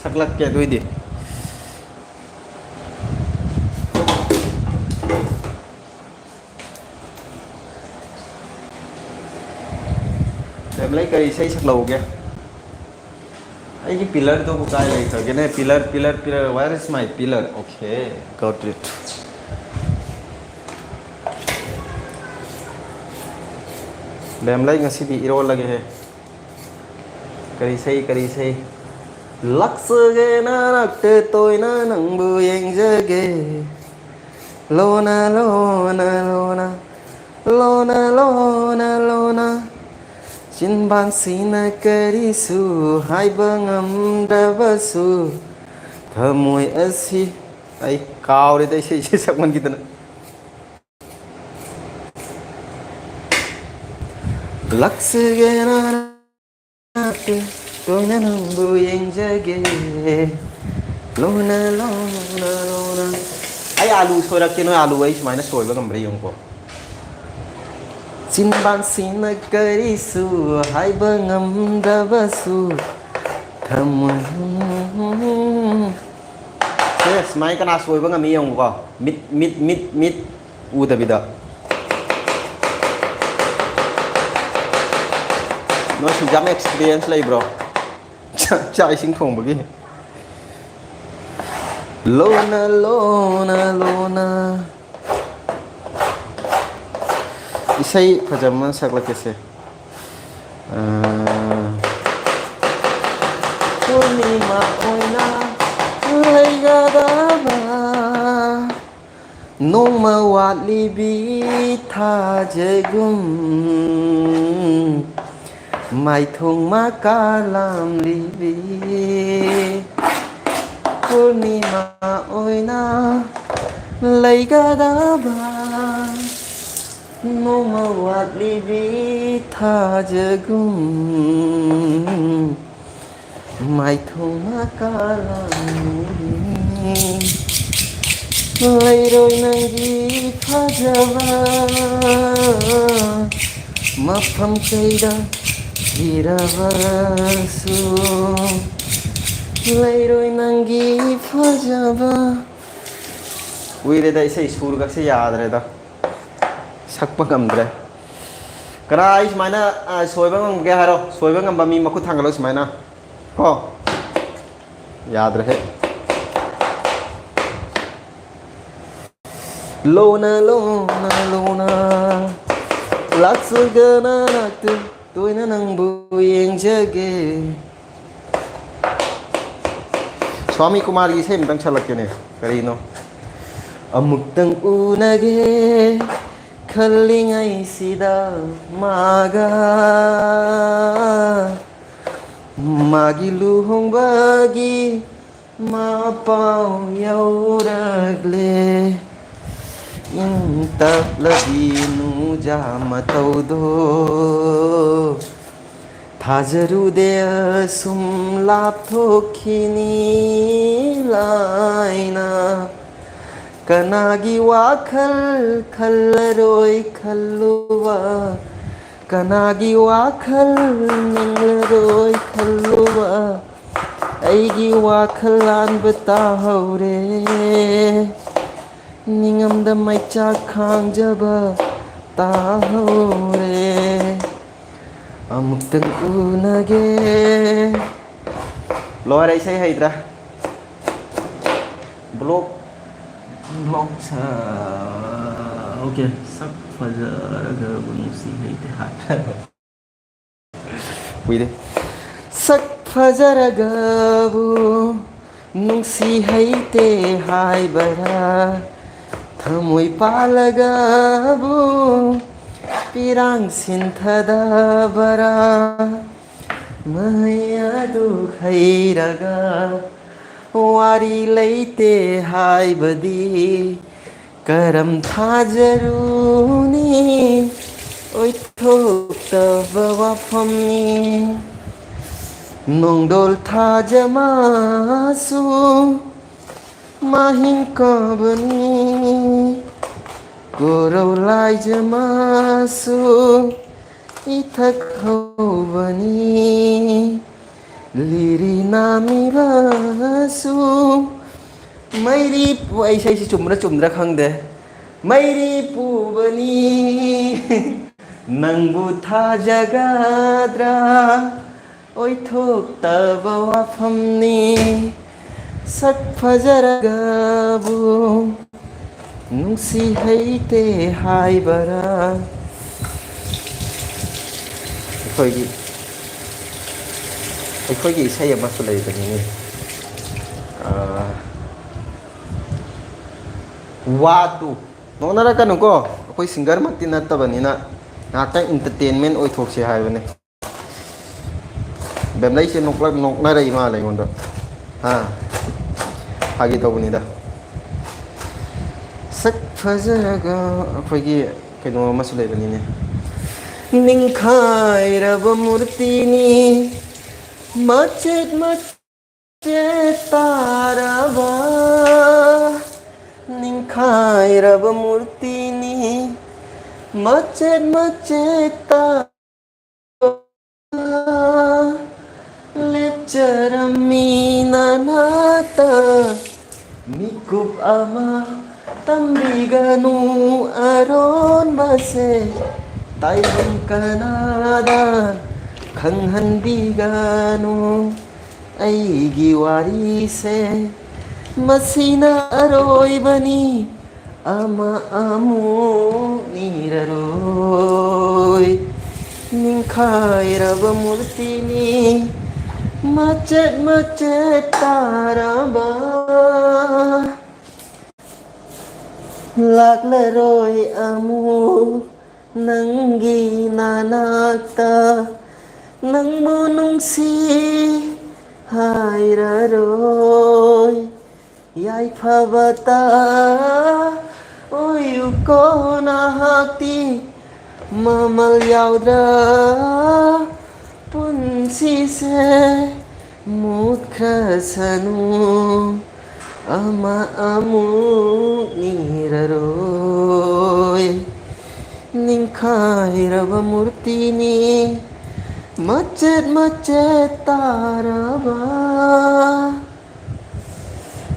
ꯁꯛꯂꯛꯀꯦ ꯑꯗꯨꯏꯗꯤ꯫ ꯕꯦꯝꯂꯩ, ꯀꯔꯤ ꯏꯁꯩ ꯁꯛꯂꯛꯎꯒꯦ? ꯑꯩꯒꯤ pillarꯗꯨꯕꯨ ꯀꯥꯏ ꯂꯩꯈ꯭ꯔꯒꯦꯅꯦ? Pillar, pillar, pillar, where is my pillar? Okay, got it. ꯕꯦꯝꯂꯩ, ꯉꯁꯤꯗꯤ ꯏꯔꯣꯜꯂꯒꯦꯍꯦ꯫ ꯀꯔꯤ ꯏꯁꯩ, ꯀꯔꯤ ꯏꯁꯩ? ꯂꯥꯛꯆꯒꯦ ꯅꯅꯥꯛꯇ ꯇꯣꯏꯅ ꯅꯪꯕꯨ ꯌꯦꯡꯖꯒꯦ꯫ ꯂꯣꯅ, ꯂꯣꯅ, ꯂꯣꯅ, ꯂꯣꯅ, ꯂꯣꯅ, ꯂꯣꯅ꯫ ꯆꯤꯟꯕꯥꯟꯁꯤꯅ ꯀꯔꯤꯁꯨ ꯍꯥꯏꯕ ꯉꯝꯗ꯭ꯔꯕꯁꯨ, ꯊꯃꯣꯏ ꯑꯁꯤ, ꯑꯩ ꯀꯥꯎꯔꯦꯗ ꯏꯁꯩꯁꯦ ꯁꯛꯃꯟꯈꯤꯗꯅ꯫ ꯂꯥꯛꯆꯒꯦ ꯅꯅꯥꯛꯇ ꯇꯣꯏꯅ ꯅꯪꯕꯨ ꯌꯦꯡꯖꯒꯦ꯫ ꯂꯣꯅ, ꯂꯣꯅ, ꯂꯣꯅ꯫ ꯑꯩ ꯑꯥꯂꯨ ꯁꯣꯏꯔꯛꯀꯦ, ꯅꯣꯏ ꯑꯥꯂꯨ ꯑꯩ ꯁꯨꯃꯥꯏꯅ ꯁꯣꯏꯕ ꯉꯝꯕ꯭ꯔꯥ ꯌꯦꯡꯉꯨꯀꯣ꯫ ꯆꯤꯟꯕꯥꯟꯁꯤꯅ ꯀꯔꯤꯁꯨ ꯍꯥꯏꯕ ꯉꯝꯗꯕꯁꯨ, ꯊꯃꯣꯏ ꯁꯦ, ꯁꯨꯃꯥꯏꯅ ꯀꯅꯥ ꯁꯣꯏꯕ ꯉꯝꯃꯤ ꯌꯦꯡꯉꯨꯀꯣ꯫ ꯃꯤꯠ, ꯃꯤꯠ, ꯃꯤꯠ, ꯃꯤꯠ ꯎꯗꯕꯤꯗ꯫ ꯅꯣꯏꯁꯨ ꯌꯥꯝ ꯑꯦꯛꯁꯄꯤꯔꯤꯌꯦꯟꯁ ꯂꯩꯕ꯭ꯔꯣ? ꯆꯥꯛ, ꯆꯥꯛ ꯏꯁꯤꯡ ꯊꯣꯡꯕꯒꯤ? ꯂꯣꯅ, ꯂꯣꯅ, ꯂꯣꯅ꯫ ꯏꯁꯩ ꯐꯖꯕ ꯑꯃ ꯁꯛꯂꯛꯀꯦꯁꯦ꯫ ꯑ, ꯄꯨꯔꯅꯤꯃꯥ ꯑꯣꯏꯅ ꯂꯩꯒꯗꯕ ꯅꯣꯡꯃ ꯋꯥꯠꯂꯤꯕꯤ ꯊꯥꯖꯒꯨꯝ, ꯃꯥꯏꯊꯣꯡ ꯃꯀꯥ ꯂꯥꯝꯂꯤꯕꯤ ꯄꯨꯔꯅꯤꯃꯥ ꯑꯣꯏꯅ ꯂꯩꯒꯗꯕ ꯅꯣꯡꯃ ꯋꯥꯠꯂꯤꯕꯤ ꯊꯥꯖꯒꯨꯝ, ꯃꯥꯏꯊꯣꯡ ꯃꯀꯥ ꯂꯥꯝꯂꯤꯕꯤ꯫ ꯂꯩꯔꯣꯏ ꯅꯪꯒꯤ ꯐꯖꯕ ꯃꯐꯝ ꯀꯩꯗ ꯊꯤꯔꯕꯁꯨ, ꯂꯩꯔꯣꯏ ꯅꯪꯒꯤ ꯐꯖꯕ꯫ ꯀꯨꯏꯔꯦꯗ ꯏꯁꯩ ꯁꯨꯔꯒꯁꯦ ꯌꯥꯗ꯭ꯔꯦꯗ꯫ ꯁꯛꯄ ꯉꯝꯗ꯭ꯔꯦ꯫ ꯀꯅꯥ ꯑꯩ ꯁꯨꯃꯥꯏꯅ, ꯑ, ꯁꯣꯏꯕ ꯉꯝꯒꯦ ꯍꯥꯏꯔꯣ? ꯁꯣꯏꯕ ꯉꯝꯕ ꯃꯤ ꯃꯈꯨꯠ ꯊꯥꯡꯒꯠꯂꯣ ꯁꯨꯃꯥꯏꯅ꯫ ꯀꯣ? ꯌꯥꯗ꯭ꯔꯦꯍꯦ꯫ ꯂꯣꯅ, ꯂꯣꯅ, ꯂꯣꯅ, ꯂꯥꯛꯆꯒꯅ ꯅꯥꯛꯇ ꯇꯣꯏꯅ ꯅꯪꯕꯨ ꯌꯦꯡꯖꯒꯦ꯫ ꯁ꯭ꯋꯥꯃꯤ ꯀꯨꯃꯥꯔꯒꯤ ꯏꯁꯩ ꯑꯃꯇꯪ ꯁꯛꯂꯛꯀꯦꯅꯦ꯫ ꯀꯔꯤꯅꯣ? ꯑꯃꯨꯛꯇꯪ ꯎꯅꯒꯦ ꯈꯜꯂꯤꯉꯩꯁꯤꯗ ꯃꯥꯒ, ꯃꯥꯒꯤ ꯂꯨꯍꯣꯡꯕꯒꯤ ꯃꯄꯥꯎ ꯌꯧꯔꯛꯂꯦ꯫ ꯏꯪ ꯇꯞꯂꯕꯤ ꯅꯨꯡꯖꯥ ꯃꯇꯧꯗꯣ ꯊꯥꯖꯔꯨꯗꯦ ꯑꯁꯨꯝ ꯂꯥꯞꯊꯣꯛꯈꯤꯅꯤ ꯂꯥꯏꯅ꯫ ꯀꯅꯥꯒꯤ ꯋꯥꯈꯜ ꯈꯜꯂꯔꯣꯏ ꯈꯜꯂꯨꯕ, ꯀꯅꯥꯒꯤ ꯋꯥꯈꯜ ꯅꯤꯡꯂꯔꯣꯏ ꯈꯜꯂꯨꯕ, ꯑꯩꯒꯤ ꯋꯥꯈꯜ ꯂꯥꯟꯕ ꯇꯥꯍꯧꯔꯦ꯫ ꯅꯤꯡꯉꯝꯗ ꯃꯩꯆꯥꯛ ꯈꯥꯡꯖꯕ ꯇꯥꯍꯧꯔꯦ꯫ ꯑꯃꯨꯛꯇꯪ ꯎꯅꯒꯦ꯫ ꯂꯣꯏꯔꯦ, ꯏꯁꯩ ꯍꯩꯇ꯭ꯔꯦ꯫ ꯕ꯭ꯂꯣꯛ, ꯕ꯭ꯂꯣꯛ ꯁꯥ-, ꯑꯣꯀꯦ꯫ ꯁꯛ ꯐꯖꯔꯒꯕꯨ ꯅꯨꯡꯁꯤ ꯍꯩꯇꯦ ꯍꯥꯏ꯫ ꯀꯨꯏꯔꯦ꯫ ꯁꯛ ꯐꯖꯔꯒꯕꯨ ꯅꯨꯡꯁꯤ ꯍꯩꯇꯦ ꯍꯥꯏꯕꯔꯥ? ꯊꯃꯣꯏ ꯄꯥꯜꯂꯒꯕꯨ ꯄꯤꯔꯥꯡ ꯁꯤꯟꯊꯗꯕꯔꯥ? ꯃꯍꯩ ꯑꯗꯨ ꯍꯩꯔꯒ ꯋꯥꯔꯤ ꯂꯩꯇꯦ ꯍꯥꯏꯕꯗꯤ ꯀꯔꯝ ꯊꯥꯖꯔꯨꯅꯤ? ꯑꯣꯏꯊꯣꯛꯇꯕ ꯋꯥꯐꯝꯅꯤ꯫ ꯅꯣꯡꯗꯣꯜ ꯊꯥꯖ ꯃꯥꯁꯨ ꯃꯍꯤꯡ ꯀꯥꯕꯅꯤ꯫ ꯀꯣꯔꯧ ꯂꯥꯏꯖ ꯃꯥꯁꯨ ꯏꯊꯛ ꯍꯧꯕꯅꯤ꯫ ꯂꯤꯔꯤ ꯅꯥꯃꯤꯕꯁꯨ ꯃꯩꯔꯤ ꯄꯨ-, ꯑꯩ ꯏꯁꯩꯁꯤ ꯆꯨꯝꯕ꯭ꯔꯥ ꯆꯨꯝꯗ꯭ꯔꯥ ꯈꯪꯗꯦ꯫ ꯃꯩꯔꯤ ꯄꯨꯕꯅꯤ꯫ ꯅꯪꯕꯨ ꯊꯥꯖꯒꯗ꯭ꯔꯥ? ꯑꯣꯏꯊꯣꯛꯇꯕ ꯋꯥꯐꯝꯅꯤ꯫ ꯁꯛ ꯐꯖꯔꯒꯕꯨ ꯅꯨꯡꯁꯤ ꯍꯩꯇꯦ ꯍꯥꯏꯕꯔꯥ? ꯑꯩꯈꯣꯏꯒꯤ, ꯑꯩꯈꯣꯏꯒꯤ ꯏꯁꯩ ꯑꯃꯁꯨ ꯂꯩꯕꯅꯤꯅꯦ꯫ ꯑꯥ, ꯋꯥꯗꯨ ꯅꯣꯛꯅꯔꯛꯀꯅꯨꯀꯣ, ꯑꯩꯈꯣꯏ ꯁꯤꯡꯒꯔꯃꯛꯇꯤ ꯅꯠꯇꯕꯅꯤꯅ ꯉꯥꯏꯍꯥꯛꯇꯪ ꯏꯟꯇꯔꯇꯦꯟꯃꯦꯟ ꯑꯣꯏꯊꯣꯛꯁꯦ ꯍꯥꯏꯕꯅꯦ꯫ ꯕꯦꯝꯂꯩꯁꯦ ꯅꯣꯛꯂꯛ-, ꯅꯣꯛꯅꯔꯛꯏ ꯃꯥꯜꯂꯦ ꯑꯩꯉꯣꯟꯗ꯫ ꯍꯥ? ꯐꯥꯒꯤ ꯇꯧꯕꯅꯤꯗ꯫ ꯁꯛ ꯐꯖꯔꯒ ꯑꯩꯈꯣꯏꯒꯤ ꯀꯩꯅꯣ ꯑꯃꯁꯨ ꯂꯩꯕꯅꯤꯅꯦ꯫ ꯅꯤꯡꯈꯥꯏꯔꯕ ꯃꯨꯔꯇꯤꯅꯤ, ꯃꯆꯦꯠ ꯃꯆꯦꯠ ꯇꯥꯔꯕ, ꯅꯤꯡꯈꯥꯏꯔꯕ ꯃꯨꯔꯇꯤꯅꯤ, ꯃꯆꯦꯠ ꯃꯆꯦꯠ ꯇꯥꯔꯕ, ꯂꯦꯞꯆꯔꯝꯃꯤ ꯅꯅꯥꯛꯇ꯫ ꯃꯤꯀꯨꯞ ꯑꯃ ꯇꯝꯕꯤꯒꯅꯨ ꯑꯔꯣꯟꯕꯁꯦ꯫ ꯇꯥꯏꯕꯪ ꯀꯅꯥꯗ ꯈꯪꯍꯟꯕꯤꯒꯅꯨ ꯑꯩꯒꯤ ꯋꯥꯔꯤꯁꯦ꯫ ꯃꯁꯤꯅ ꯑꯔꯣꯏꯕꯅꯤ, ꯑꯃ ꯑꯃꯨꯛ ꯅꯤꯔꯔꯣꯏ꯫ ꯅꯤꯡꯈꯥꯏꯔꯕ ꯃꯨꯔꯇꯤꯅꯤ, ꯃꯆꯦꯠ ꯃꯆꯦꯠ ꯇꯥꯔꯕ꯫ ꯂꯥꯛꯂꯔꯣꯏ ꯑꯃꯨꯛ ꯅꯪꯒꯤ ꯅꯅꯥꯛꯇ, ꯅꯪꯕꯨ ꯅꯨꯡꯁꯤ ꯍꯥꯏꯔꯔꯣꯏ꯫ ꯌꯥꯏꯐꯕꯇ ꯑꯣꯏꯌꯨꯀꯣ ꯅꯍꯥꯛꯇꯤ, ꯃꯃꯜ ꯌꯥꯎꯗ꯭ꯔꯥ ꯄꯨꯟꯁꯤꯁꯦ꯫ ꯃꯨꯠꯈ꯭ꯔꯁꯅꯨ, ꯑꯃ ꯑꯃꯨꯛ ꯅꯤꯔꯔꯣꯏ꯫ ꯅꯤꯡꯈꯥꯏꯔꯕ ꯃꯨꯔꯇꯤꯅꯤ, ꯃꯆꯦꯠ ꯃꯆꯦꯠ ꯇꯥꯔꯕ꯫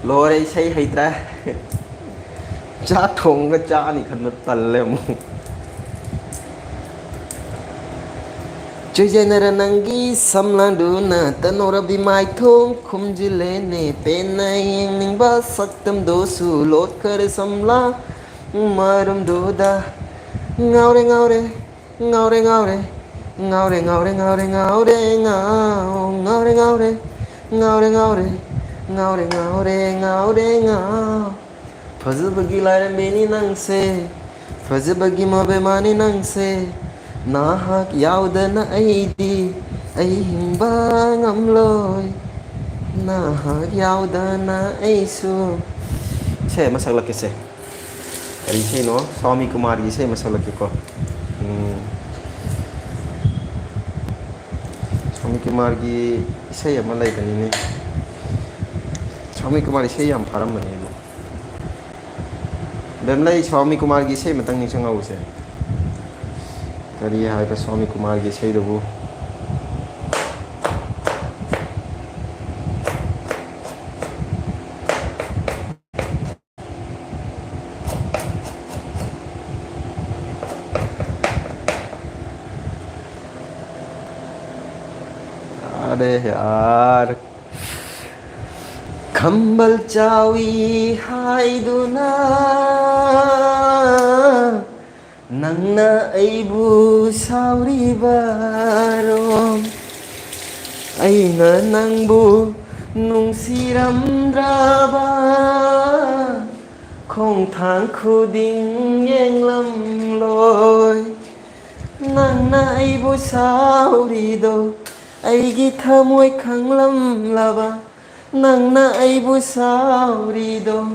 ꯂꯣꯏꯔꯦ, ꯏꯁꯩ ꯍꯩꯇ꯭ꯔꯦ꯫ ꯆꯥꯛ ꯊꯣꯡꯉꯒ ꯆꯥꯅꯤ ꯈꯟꯕ ꯇꯜꯂꯦ ꯑꯃꯨꯛ꯫ ꯆꯨꯖꯅꯔ ꯅꯪꯒꯤ ꯁꯝꯂꯥꯡꯗꯨꯅ ꯇꯅꯧꯔꯕꯤ ꯃꯥꯏꯊꯣꯡ ꯈꯨꯝꯖꯤꯜꯂꯦꯅꯦ꯫ ꯄꯦꯟꯅ ꯌꯦꯡꯅꯤꯡꯕ ꯁꯛꯇꯝꯗꯨꯁꯨ ꯂꯣꯠꯈꯔꯦ ꯁꯝꯂꯥꯡ ꯃꯔꯨꯝꯗꯨꯗ꯫ ꯉꯥꯎꯔꯦ, ꯉꯥꯎꯔꯦ, ꯉꯥꯎꯔꯦ, ꯉꯥꯎꯔꯦ, ꯉꯥꯎꯔꯦ, ꯉꯥꯎꯔꯦ, ꯉꯥꯎꯔꯦ, ꯉꯥꯎ-, ꯉꯥꯎꯔꯦ, ꯉꯥꯎꯔꯦ, ꯉꯥꯎꯔꯦ, ꯉꯥꯎꯔꯦ, ꯉꯥꯎꯔꯦ, ꯉꯥꯎꯔꯦ, ꯉꯥꯎꯔꯦ, ꯉꯥꯎ꯫ ꯐꯖꯕꯒꯤ ꯂꯥꯏꯔꯦꯝꯕꯤꯅꯤ ꯅꯪꯁꯦ, ꯐꯖꯕꯒꯤ ꯃꯕꯦꯃꯥꯅꯤ ꯅꯪꯁꯦ꯫ ꯅꯍꯥꯛ ꯌꯥꯎꯗꯅ ꯑꯩꯗꯤ, ꯑꯩ ꯍꯤꯡꯕ ꯉꯝꯂꯣꯏ꯫ ꯅꯍꯥꯛ ꯌꯥꯎꯗꯅ ꯑꯩꯁꯨ꯫ ꯁꯦ, ꯑꯃ ꯁꯛꯂꯛꯀꯦꯁꯦ꯫ ꯀꯔꯤ ꯏꯁꯩꯅꯣ? ꯁ꯭ꯋꯥꯃꯤ ꯀꯨꯃꯥꯔꯒꯤ ꯏꯁꯩ ꯑꯃ ꯁꯛꯂꯛꯀꯦꯀꯣ꯫ ꯎꯝ꯫ ꯁ꯭ꯋꯥꯃꯤ ꯀꯨꯃꯥꯔꯒꯤ ꯏꯁꯩ ꯑꯃ ꯂꯩꯕꯅꯤꯅꯦ꯫ ꯁ꯭ꯋꯥꯃꯤ ꯀꯨꯃꯥꯔ ꯏꯁꯩ ꯌꯥꯝ ꯐꯥꯔꯝꯕꯅꯦ ꯑꯗꯣ꯫ ꯕꯦꯝꯂꯩ, ꯁ꯭ꯋꯥꯃꯤ ꯀꯨꯃꯥꯔꯒꯤ ꯏꯁꯩ ꯑꯃꯇꯪ ꯅꯤꯡꯁꯤꯡꯍꯧꯁꯦ꯫ ꯀꯔꯤ ꯍꯥꯏꯕ ꯁ꯭ꯋꯥꯃꯤ ꯀꯨꯃꯥꯔꯒꯤ ꯏꯁꯩꯗꯨꯕꯨ? ꯌꯥꯔꯦ ꯌꯥꯔꯦ꯫ ꯈꯝꯕꯜ ꯆꯥꯎꯏ ꯍꯥꯏꯗꯨꯅ ꯅꯪꯅ ꯑꯩꯕꯨ ꯁꯥꯎꯔꯤꯕꯔꯣ? ꯑꯩꯅ ꯅꯪꯕꯨ ꯅꯨꯡꯁꯤꯔꯝꯗ꯭ꯔꯕ? ꯈꯣꯡꯊꯥꯡ ꯈꯨꯗꯤꯡ ꯌꯦꯡꯂꯝꯂꯣꯏ꯫ ꯅꯪꯅ ꯑꯩꯕꯨ ꯁꯥꯎꯔꯤꯗꯣ ꯑꯩꯒꯤ ꯊꯃꯣꯏ ꯈꯪꯂꯝꯂꯕ? ꯅꯪꯅ ꯑꯩꯕꯨ ꯁꯥꯎꯔꯤꯗꯣ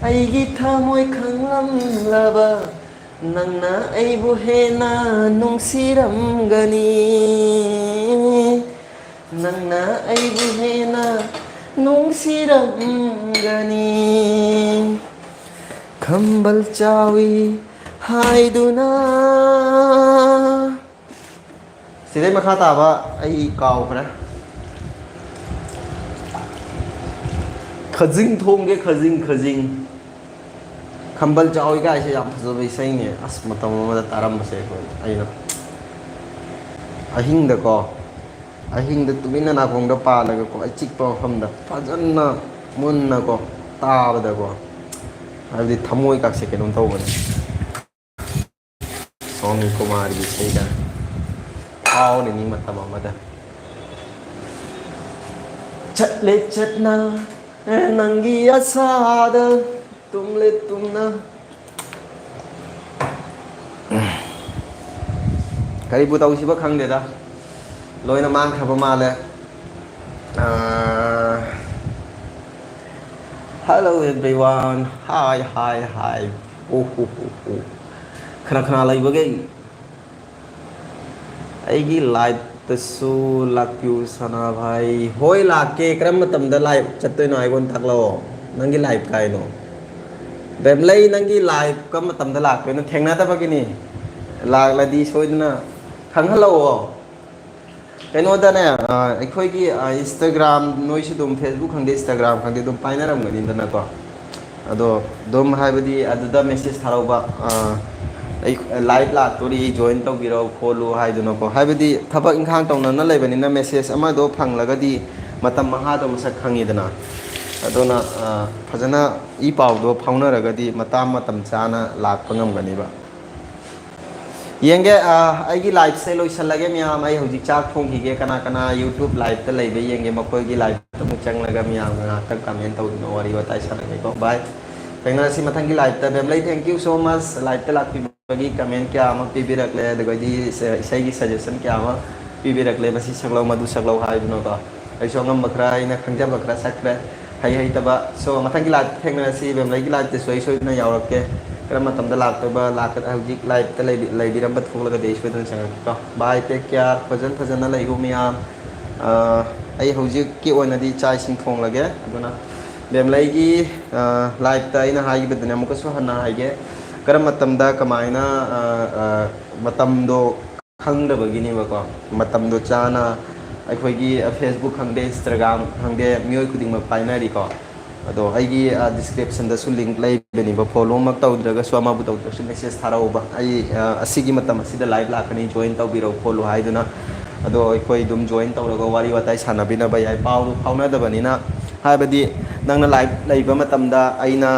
ꯑꯩꯒꯤ ꯊꯃꯣꯏ ꯈꯪꯂꯝꯂꯕ? ꯅꯪꯅ ꯑꯩꯕꯨ ꯍꯦꯟꯅ ꯅꯨꯡꯁꯤꯔꯝꯒꯅꯤ꯫ ꯅꯪꯅ ꯑꯩꯕꯨ ꯍꯦꯟꯅ ꯅꯨꯡꯁꯤꯔꯝꯒꯅꯤ꯫ ꯈꯝꯕꯜ ꯆꯥꯎꯏ ꯍꯥꯏꯗꯨꯅ꯫ ꯁꯤꯗꯩ ꯃꯈꯥ ꯇꯥꯕ ꯑꯩ ꯀꯥꯎꯈ꯭ꯔꯦ꯫ ꯈꯖꯤꯡ ꯊꯣꯡꯒꯦ, ꯈꯖꯤꯡ, ꯈꯖꯤꯡ꯫ ꯈꯝꯕꯜ ꯆꯥꯎꯏ ꯀꯥꯏꯁꯦ ꯌꯥꯝ ꯐꯖꯕ ꯏꯁꯩꯅꯦ꯫ ꯑꯁ, ꯃꯇꯝ ꯑꯃꯗ ꯇꯥꯔꯝꯕꯁꯦ ꯑꯩꯈꯣꯏ, ꯑꯩꯅ ꯑꯍꯤꯡꯗꯀꯣ, ꯑꯍꯤꯡꯗ ꯇꯨꯃꯤꯟꯅ ꯅꯥꯀꯣꯡꯗ ꯄꯥꯜꯂꯒꯀꯣ, ꯑꯆꯤꯛꯄ ꯃꯐꯝꯗ ꯐꯖꯅ ꯃꯨꯟꯅꯀꯣ ꯇꯥꯕꯗꯀꯣ, ꯍꯥꯏꯕꯗꯤ ꯊꯃꯣꯏ ꯀꯥꯁꯦ ꯀꯩꯅꯣꯝ ꯇꯧꯕꯅꯦ꯫ ꯁꯣꯃꯤ ꯀꯨꯃꯥꯔꯒꯤ ꯏꯁꯩꯗ ꯐꯥꯎꯔꯤꯅꯤ ꯃꯇꯝ ꯑꯃꯗ꯫ ꯆꯠꯂꯦ ꯆꯠꯅ ꯅꯪꯒꯤ ꯑꯁꯥꯗ, ꯇꯨꯝꯂꯦ ꯇꯨꯝꯅ꯫ ꯀꯔꯤꯕꯨ ꯇꯧꯁꯤꯕ ꯈꯪꯗꯦꯗ, ꯂꯣꯏꯅ ꯃꯥꯡꯈ꯭ꯔꯕ ꯃꯥꯜꯂꯦ꯫ ꯑꯥ, hello everyone, hi hi hi, ꯎ ꯍꯨ ꯍꯨ ꯍꯨ꯫ ꯀꯅꯥ ꯀꯅꯥ ꯂꯩꯕꯒꯦ? ꯑꯩꯒꯤ ꯂꯥꯏꯞꯇꯁꯨ ꯂꯥꯛꯄꯤꯌꯨ ꯁꯅꯥꯚꯥꯏ꯫ ꯍꯣꯏ, ꯂꯥꯛꯀꯦ꯫ ꯀꯔꯝꯕ ꯃꯇꯝꯗ ꯂꯥꯏꯞ ꯆꯠꯇꯣꯏꯅꯣ ꯑꯩꯉꯣꯟꯗ ꯇꯥꯛꯂꯛꯑꯣ꯫ ꯅꯪꯒꯤ ꯂꯥꯏꯞ ꯀꯥꯏꯅꯣ? ꯕꯦꯝꯂꯩ, ꯅꯪꯒꯤ ꯂꯥꯏꯞ ꯀꯔꯝꯕ ꯃꯇꯝꯗ ꯂꯥꯛꯇꯣꯏꯅꯣ? ꯊꯦꯡꯅꯗꯕꯒꯤꯅꯤ꯫ ꯂꯥꯛꯂꯗꯤ ꯁꯣꯏꯗꯅ ꯈꯪꯍꯜꯂꯛꯑꯣ꯫ ꯀꯩꯅꯣꯗꯅꯦ, ꯑ, ꯑꯩꯈꯣꯏꯒꯤ, ꯑ, Instagram, ꯅꯣꯏꯁꯨ ꯑꯗꯨꯝ Facebook ꯈꯪꯗꯦ, Instagram ꯈꯪꯗꯦ, ꯑꯗꯨꯝ ꯄꯥꯏꯅꯔꯝꯒꯅꯤꯗꯅꯀꯣ꯫ ꯑꯗꯣ ꯑꯗꯨꯝ ꯍꯥꯏꯕꯗꯤ ꯑꯗꯨꯗ message ꯊꯥꯔꯧꯕ, ꯑ, ꯑꯩ ꯂꯥꯏꯞ ꯂꯥꯛꯇꯣꯔꯤ, ꯖꯣꯏꯟ ꯇꯧꯕꯤꯔꯣ ꯈꯣꯠꯂꯨ ꯍꯥꯏꯗꯨꯅꯀꯣ꯫ ꯍꯥꯏꯕꯗꯤ ꯊꯕꯛ ꯏꯪꯈꯥꯡ ꯇꯧꯅꯅ ꯂꯩꯕꯅꯤꯅ ꯃꯦꯁꯦꯖ ꯑꯃꯗꯣ ꯐꯪꯂꯒꯗꯤ ꯃꯇꯝ ꯃꯍꯥꯗꯣ ꯃꯁꯛ ꯈꯪꯉꯤꯗꯅ꯫ ꯑꯗꯨꯅ, ꯑ, ꯐꯖꯅ ꯏ ꯄꯥꯎꯗꯣ ꯐꯥꯎꯅꯔꯒꯗꯤ ꯃꯇꯥꯡ ꯃꯇꯝ ꯆꯥꯅ ꯂꯥꯛꯄ ꯉꯝꯒꯅꯦꯕ꯫ ꯌꯦꯡꯒꯦ, ꯑ, ꯑꯩꯒꯤ ꯂꯥꯏꯐꯁꯦ ꯂꯣꯏꯁꯤꯜꯂꯒꯦ ꯃꯌꯥꯝ꯫ ꯑꯩ ꯍꯧꯖꯤꯛ ꯆꯥꯛ ꯊꯣꯡꯈꯤꯒꯦ꯫ ꯀꯅꯥ ꯀꯅꯥ YouTube ꯂꯥꯏꯐꯇ ꯂꯩꯕ ꯌꯦꯡꯒꯦ, ꯃꯈꯣꯏꯒꯤ ꯂꯥꯏꯐꯇ ꯑꯃꯨꯛ ꯆꯪꯂꯒ ꯃꯌꯥꯝꯒ ꯉꯥꯏꯍꯥꯛꯇꯪ ꯀꯃꯦꯟ ꯇꯧꯗꯨꯅ ꯋꯥꯔꯤ ꯋꯥꯇꯥꯏ ꯁꯥꯟꯅꯒꯦꯀꯣ꯫ ꯕꯥꯏ꯫ ꯊꯦꯡꯅꯔꯁꯤ ꯃꯊꯪꯒꯤ ꯂꯥꯏꯐꯇ꯫ ꯕꯦꯝꯂꯩ, thank you so much ꯂꯥꯏꯐꯇ ꯂꯥꯛꯄꯤꯕꯒꯤ, ꯀꯃꯦꯟ ꯀꯌꯥ ꯑꯃ ꯄꯤꯕꯤꯔꯛꯂꯦ, ꯑꯗꯨꯗꯒꯤ ꯏꯁꯩꯒꯤ ꯁꯖꯦꯁꯟ ꯀꯌꯥ ꯑꯃ ꯄꯤꯕꯤꯔꯛꯂꯦ, ꯃꯁꯤ ꯁꯛꯂꯧ, ꯃꯗꯨ ꯁꯛꯂꯧ ꯍꯥꯏꯗꯨꯅꯀꯣ꯫ ꯑꯩꯁꯨ ꯑꯉꯝꯕ ꯈꯔ, ꯑꯩꯅ ꯈꯪꯖꯕ ꯈꯔ ꯁꯛꯈ꯭ꯔꯦ꯫ ꯍꯩ ꯍꯩꯇꯕ꯫ So, ꯃꯊꯪꯒꯤ ꯂꯥꯏꯐꯇ ꯊꯦꯡꯅꯔꯁꯤ꯫ ꯕꯦꯝꯂꯩꯒꯤ ꯂꯥꯏꯐꯇꯁꯨ ꯑꯩ ꯁꯣꯏꯗꯅ ꯌꯥꯎꯔꯛꯀꯦ꯫ ꯀꯔꯝꯕ ꯃꯇꯝꯗ ꯂꯥꯛꯇꯣꯏꯕ, ꯂꯥꯛꯀ-, ꯍꯧꯖꯤꯛ ꯂꯥꯏꯐꯇ ꯂꯩꯕꯤ-, ꯂꯩꯕꯤꯔꯝꯕ ꯊꯣꯛꯂꯒꯗꯤ ꯑꯩ ꯁꯣꯏꯗꯅ ꯆꯪꯉꯛꯀꯦꯀꯣ꯫ ꯕꯥꯏ, ꯇꯦꯛ ꯀꯦꯌꯥꯔ꯫ ꯐꯖꯅ, ꯐꯖꯅ ꯂꯩꯌꯨ ꯃꯌꯥꯝ꯫ ꯑ, ꯑꯩ ꯍꯧꯖꯤꯛꯀꯤ ꯑꯣꯏꯅꯗꯤ ꯆꯥꯛ ꯏꯁꯤꯡ ꯊꯣꯡꯂꯒꯦ꯫ ꯑꯗꯨꯅ ꯕꯦꯝꯂꯩꯒꯤ, ꯑ, ꯂꯥꯏꯐꯇ ꯑꯩꯅ ꯍꯥꯏꯈꯤꯕꯗꯨꯅꯦ, ꯑꯃꯨꯛꯀꯁꯨ ꯍꯟꯅ ꯍꯥꯏꯒꯦ꯫ ꯀꯔꯝꯕ ꯃꯇꯝꯗ ꯀꯃꯥꯏꯅ, ꯑ, ꯑ, ꯃꯇꯝꯗꯣ ꯈꯪꯗꯕꯒꯤꯅꯦꯕꯀꯣ꯫ ꯃꯇꯝꯗꯣ ꯆꯥꯅ ꯑꯩꯈꯣꯏꯒꯤ Facebook ꯈꯪꯗꯦ, Instagram ꯈꯪꯗꯦ, ꯃꯤꯑꯣꯏ ꯈꯨꯗꯤꯡꯃꯛ ꯄꯥꯏꯅꯔꯤꯀꯣ꯫ ꯑꯗꯣ ꯑꯩꯒꯤ, ꯑ, ꯗꯤꯁꯀ꯭ꯔꯤꯞꯁꯟꯗꯁꯨ ꯂꯤꯡꯛ ꯂꯩꯕꯅꯦꯕ꯫ ꯐꯣꯂꯣꯃꯛ ꯇꯧꯗ꯭ꯔꯒꯁꯨ, ꯑꯃꯕꯨ ꯇꯧꯗ꯭ꯔꯁꯨ ꯃꯦꯁꯦꯖ ꯊꯥꯔꯛꯎꯕ꯫ ꯑꯩ, ꯑ, ꯑꯁꯤꯒꯤ ꯃꯇꯝ ꯑꯁꯤꯗ ꯂꯥꯏꯚ ꯂꯥꯛꯀꯅꯤ, ꯖꯣꯏꯟ ꯇꯧꯕꯤꯔꯛꯎ ꯈꯣꯠꯂꯨ ꯍꯥꯏꯗꯨꯅ꯫ ꯑꯗꯣ ꯑꯩꯈꯣꯏ ꯑꯗꯨꯝ ꯖꯣꯏꯟ ꯇꯧꯔꯒ ꯋꯥꯔꯤ ꯋꯥꯇꯥꯏ ꯁꯥꯟꯅꯕꯤꯅꯕ ꯌꯥꯏ꯫ ꯄꯥꯎꯗꯨ ꯐꯥꯎꯅꯗꯕꯅꯤꯅ, ꯍꯥꯏꯕꯗꯤ ꯅꯪꯅ ꯂꯥꯏꯚ ꯂꯩꯕ ꯃꯇꯝꯗ ꯑꯩꯅ